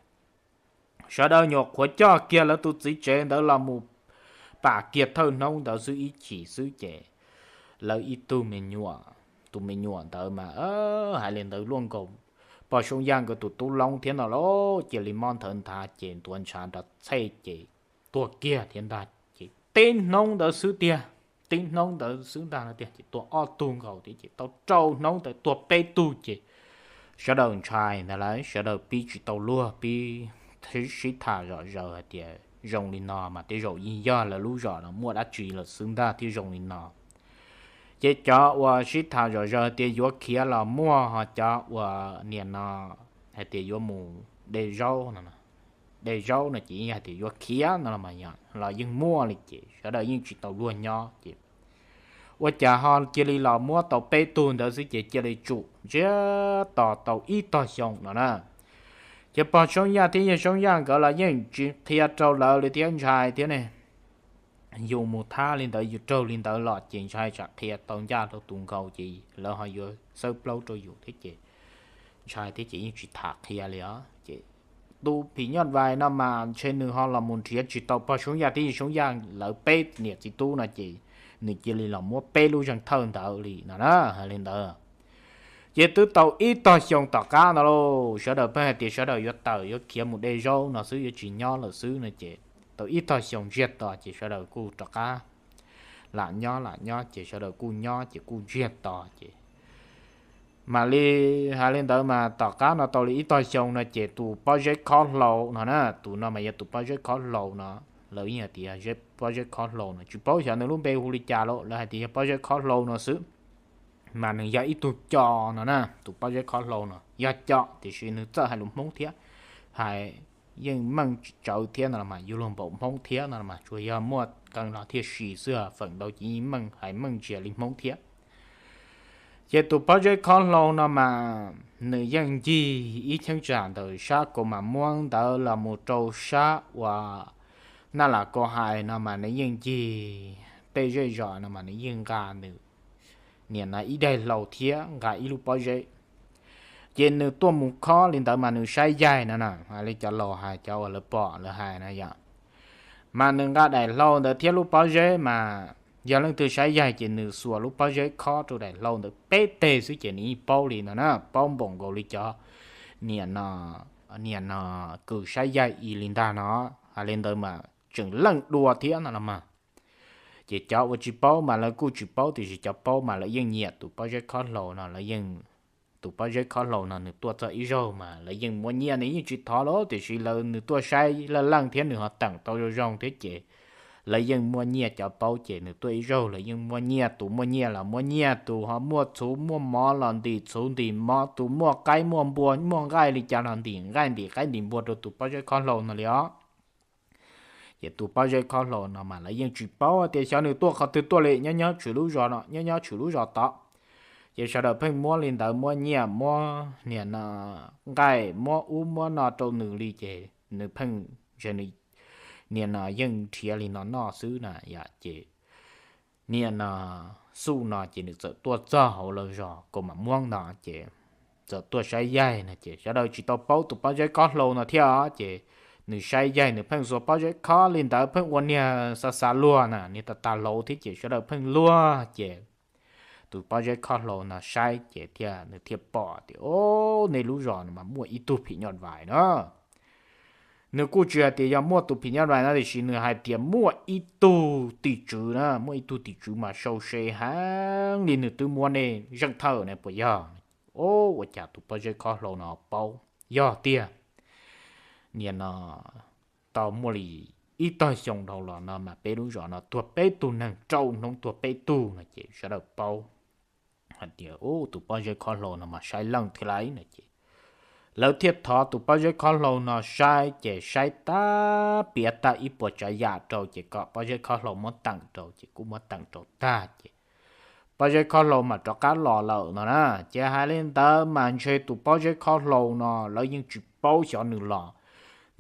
sawv daws nyuam qhuav coj kiag lawv tus txiv tsev ntawd los mus pam kiag thawj hnub ntawd xwb ib chim xwb ces lawv ib tug me nyuam, tus me nyuam ntawd mas hais li ntawd luaj nkaus pog Soob Yaj nkawd tus tub loob thiab no lauj, cia li mob nthawv nthav ces ntuav ntshav nrov txhej ces tuag kiag thiab ntag. Ces tib hnub ntawd xwb tiag, tib hnub ntawd xwb ntag no tiag ces tuag ob tug nkaus thiab ces tau rau hnub ntawd tuag peb tug ces sawv daws ntshai ntag lauj, sawv daws pib tsis tau luag, pib sib tham zom zaws hais tias zoo li no mas tej zaum yeej yog lawv lub zos no muaj dab tsi lawm xwb ntag thiaj zoo li no. Ces cov uas sib tham zom zaws tias yuav khiav los muaj, ho cov uas niam no hais tias yuav mus de zaub no, de zaub no ces yeej hais tias yuav khiav no los mas los yeej muaj li ces sawv daws yeej tsis tau luag nyob ces ua cas ho cia li los muab tau peb tug ntawd xwb ces cia li tsum ntsiag to tau ib tog xyoo no na. Ces pog Soob Yaj thiab yawg Soob Yaj nkawd los yeej tsis qhia rau lawv li thiab ntshai thiab ne. Yus mus thab li ntawd yus raug li ntawd los ces ntshai tsam qhia tau ncaj rau tus nkaus ces lawv ho yuav xawb plaub rau yus thiab ces ntshai thiab ces yeej tsis tham qhia li os. Ces tus phim nyuj vais no mas ntshe nws ho los mus nrhiav tsis tau pog Soob Yaj thiab yawg Soob Yaj lawv peb niam txiv tub no ces nws cia li los muab peb lub zeeg thawj ntawd li no na, hais li ntawd. Ces twb tau ib tog xyoo tom qab no lauj, sawv daws pheej hais tias sawv daws yuav tawm yuav khiav mus de zaub no xwb yuav tsis nyob lawm xwb no ces tau ib tog xyoo ntsiag to ces sawv daws kuj rov qab lam nyob lam nyob ces sawv daws kuj nyob ces kuj ntsiag to ces mam li hais li ntawd mas tom qab no tau li ib tog xyoo no ces tus Pob Zeb Khob Hlau no na, tus no mas yog tus Pob Zeb Khob Hlau no, lawv yeej hais tias pob zeb khob hlau no tsis paub xyov nws lub npe hu li cas lauj, lawv hais tias yog pob zeb khob hlau no xwb. Mas nws yog ib tug co no na, tus pob zeb khob hlau no yog co tiam sis nws txawj hais lus Hmoob thiab, hais yeej meej tsawv thiab no los mas yuav luag npaum Hmoob thiab no los mas tsuas yog muaj qee los thiaj si xwb, feem ntau ces yeej meej hais meej ntsia li Hmoob thiab. Ces tus pob zeb khob hlau no mas nws yeej ncig ib cheeb tsam ntawm sab Kaus Mam Muab ntawd los mus rau sab uas Naj Las Kaus Hais no mas nws yeej ncig tej zej zos no mas nws yeej nqa nws niam no ib daim hlau thiab nqa ib lub pob zeb. Ces nws tuaj mus khob li ntawd mas nws saib yaig no na, li cov laus hais cov uas lawv pom lawv hais na yom, mas nws nqa daim hlau ntawd thiab lub pob zeb mas yog leej twg saib yaig ces nws xuas lub pob zeb khob rau daim hlau ntawd peb teg xwb ces nws yeej paub li no na, paub npaum nkaus li cov niam no, niam no kws saib yaig ib li ntag no. Hais li ntawd mas tseem leej dua thiab no los mas. Ces cov uas tsis paub mas lawv kuj tsis paub, tiam sis cov paub mas lawv yeej nyiam tus pob zeb khob hlau no, lawv yeej, tus pob zeb khob hlau no nws tuaj txog ib zaug mas lawv yeej muab nyiaj, nws yeej tsis thov lawm, tiam sis lawv, nws tuaj saib leej leej thiab nws ho teem tau zoo zoo thiab ces lawv yeej muab nyiaj. Cov paub ces nws tuaj ib zaug lawv yeej muab nyiaj, tus muaj nyiaj los muab nyiaj, tus ho muaj txhuv muaj mov los ntim txhuv ntim mov, tus muaj qaib muaj npua muaj nqaij li cas los ntim nqaij ntim qaib ntim npua rau tus pob zeb khob hlau no li os. Ces tus pob zeb khob hlau no mas lawv yeej tsis paub tias xyov nws tuaj qhov twg tuaj li, nyob nyob tshwm lub zos no, nyob nyob tshwm lub zos tod. Ces sawv daws pheej muab li ntawd, muab nyiaj muab niam no nqaij muab ub muab no rau nws li ces nws pheej, ntshe nws niam no yeej nrhiav li no noj xwb na yom. Ces niam no, xuj no ces nws txawm tuaj txog hauv lawv zos Kaus Mam Muab no ces txawm tuaj saib yaig no ces sawv daws tsis tau paub tus pob zeb khob hlau no thiab os. Ces nws saib yaig nws pheej xuas pob zeb khob li ntawd, pheej ua niag xav xav luag na, niag tag tag hlau thiab ces sawv daws pheej luag ces tus pob zeb khob hlau no saib ces thiaj, nws thiaj pom tias, o, nej lub zos no mas muaj ib tug phim nyuj vais no. Nws kuj tsis hais tias yog muaj tus phim nyuj vais no, tiam sis nws hais tias muaj ib tug tim tswv na, muaj ib tug tim tswv mas sau se heev li, nws twb muab nej zeej thawj ne puas yog? O, ua cas tus pob zeb khob hlau no paub? Yog tiag. Niam no, tau muaj li ib tog xyoo dhau los no mas peb lub zos no tuag peb tug neeg, rau hnub tuag peb tug no ces sawv daws paub hais tias, u, tus pob zeb khob hlau no mas saib leej thiab lauj no ces lawv thiaj thov tus pob zeb khob hlau no saib ces saib tag piav tag ib puas tsav yam rau ces kom pob zeb khob hlau muab teem rau ces kuj muab teem rau tag ces pob zeb khob hlau mas rov qab los lawm no na. Ces hais li ntawd mas ntshe tus pob zeb khob hlau no lawv yeej tsis paub xyov nws los,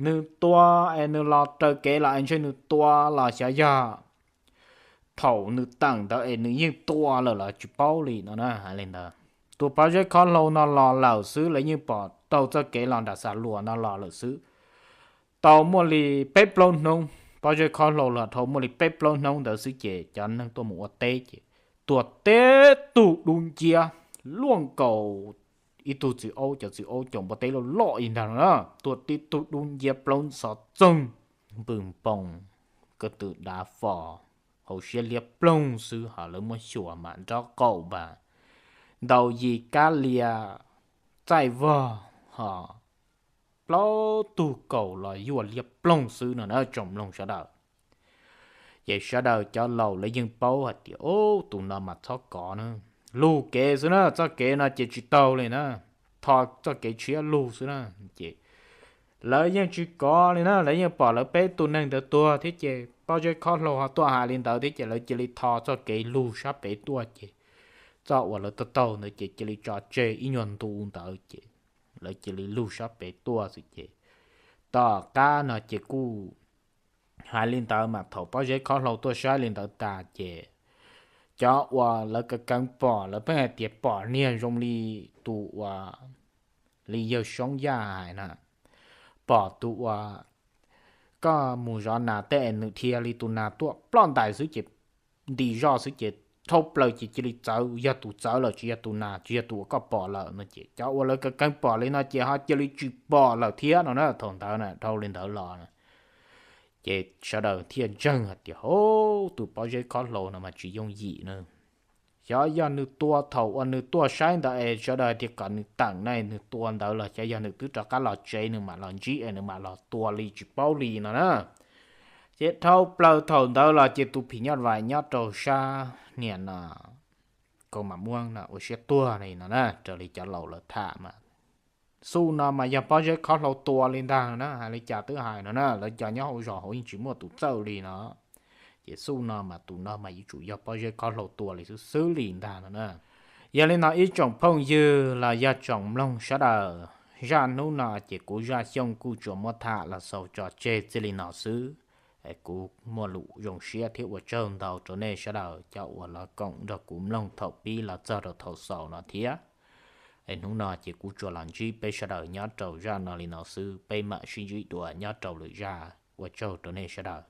nws tua es nws los raws kev los es ntshe nws tua los xyov yog thaum nws teem ntawd es nws yeej tua lawm los tsis paub li no na. Hais li ntawd, tus pob zeb khob hlau no los lawm xwb, lawv yeej pom taug txoj kev los nram Xa Luas no los lawm xwb. Tau muaj li peb plaub hnub, pob zeb khob hlau los dhau muaj li peb plaub hnub ntawd xwb ces cov neeg tuaj mus ua teb ces tuag tib tug dub nciab luaj nkaus ib tug txiv aub, cov txiv aub caum npua teb loj loj li ntag no na. Tuag tib tug dub nciab plaub ntxhov txoog, npws npoos, ko tw dav fos, hauv siab liab ploog xwb, ho lawv muab xyuas mas nraub qaum mas ntaus yim kab lia txaij vog, ho plaub tug kaus los yuaj liab ploog xwb no na tsoom mloog sawv daws. Ces sawv daws cov laus lawv yeej paub hais tias, o, tus no mas txhob kov na, lug kev xwb na, txoj kev no ces tsis taug li na, tho txoj kev tshiab lug xwb na. Ces lawv yeej tsis kov li na, lawv yeej pom lawv peb tug neeg ntawd tuag thiab ces pob zeb khob hlau ho tuaj hais li ntawd thiab ces lawv cia li tho txoj kev lug sab pem tuaj ces txoj uas lawv taug taug ntawd ces cia li tso tseg ib nyuag ntu ntawd ces lawv cia li lug sab pem tuaj xwb ces tom qab no ces kuj hais li ntawd mas thaum pob zeb khob hlau tuaj saib li ntawd tas ces cov uas lawv kaw keev pom lawv pheej hais tias pom niag zoo li tus uas, li yawg Soob Yaj hais na, pom tus uas koj mus zov nas tej es nws dhia li tus nas tuaj ploj ntais xwb ces nti zoj xwb ces dhau plaws ces cia li txawv, yog tus txawv lawm tsis yog tus nas, tsis yog tus uas koj pom lawm no ces cov uas lawv kaw keev pom li no ces ho cia li tsis pom lawm thiab no na. Thaum ntawd na dhau li ntawd los ces sawv daws thiaj ntseeg hais tias, o, tus pob zeb khob hlau no mas tsis yooj yim na. Xyov yog nws tua thaum uas nws tuaj saib ntawd es sawv daws hais tias kom nws teem na, nws tua ntawd los xyov yog nws twb rov qab los tsev nws mam los ntsib es nws mam los tua li tsis paub li no na. Ces dhau plaws thaum ntawd los ces tus phim nyuj vais nyob rau sab niam no Kaus Mam Muab no ua siab tuag li no na, raws li cov laus lawv tham mas xuj no mas yog pob zeb khob hlau tua li ntag no na, hais li cas twb hais no na, lawv cov nyob hauv zos hauv yeej tsis muaj tus txawj li no. Ces xuj no mas tus no mas yuav tsum yog pob zeb khob hlau tua li xwb xwb li ntag no na. Yog li no ib tsoom phooj ywg los yog tsoom mloog sawv daws, zaj hnub no ces kuv Zaj Xyooj kuj tsuas muab tham los xaus tso tseg txij li no xwb. Es kuv muaj lus zoo siab thiab ua tsaug ntau rau nej sawv daws cov uas los koom nrog kuv mloog thaum pib los txog rau thaum xaus no thiab. Es hnub no ces kuv tsuas los ntsib peb sawv daws nyob rau zaj no li no xwb, peb mam sib ntsib dua nyob rau lwm zaj. Ua tsaug rau nej sawv daws.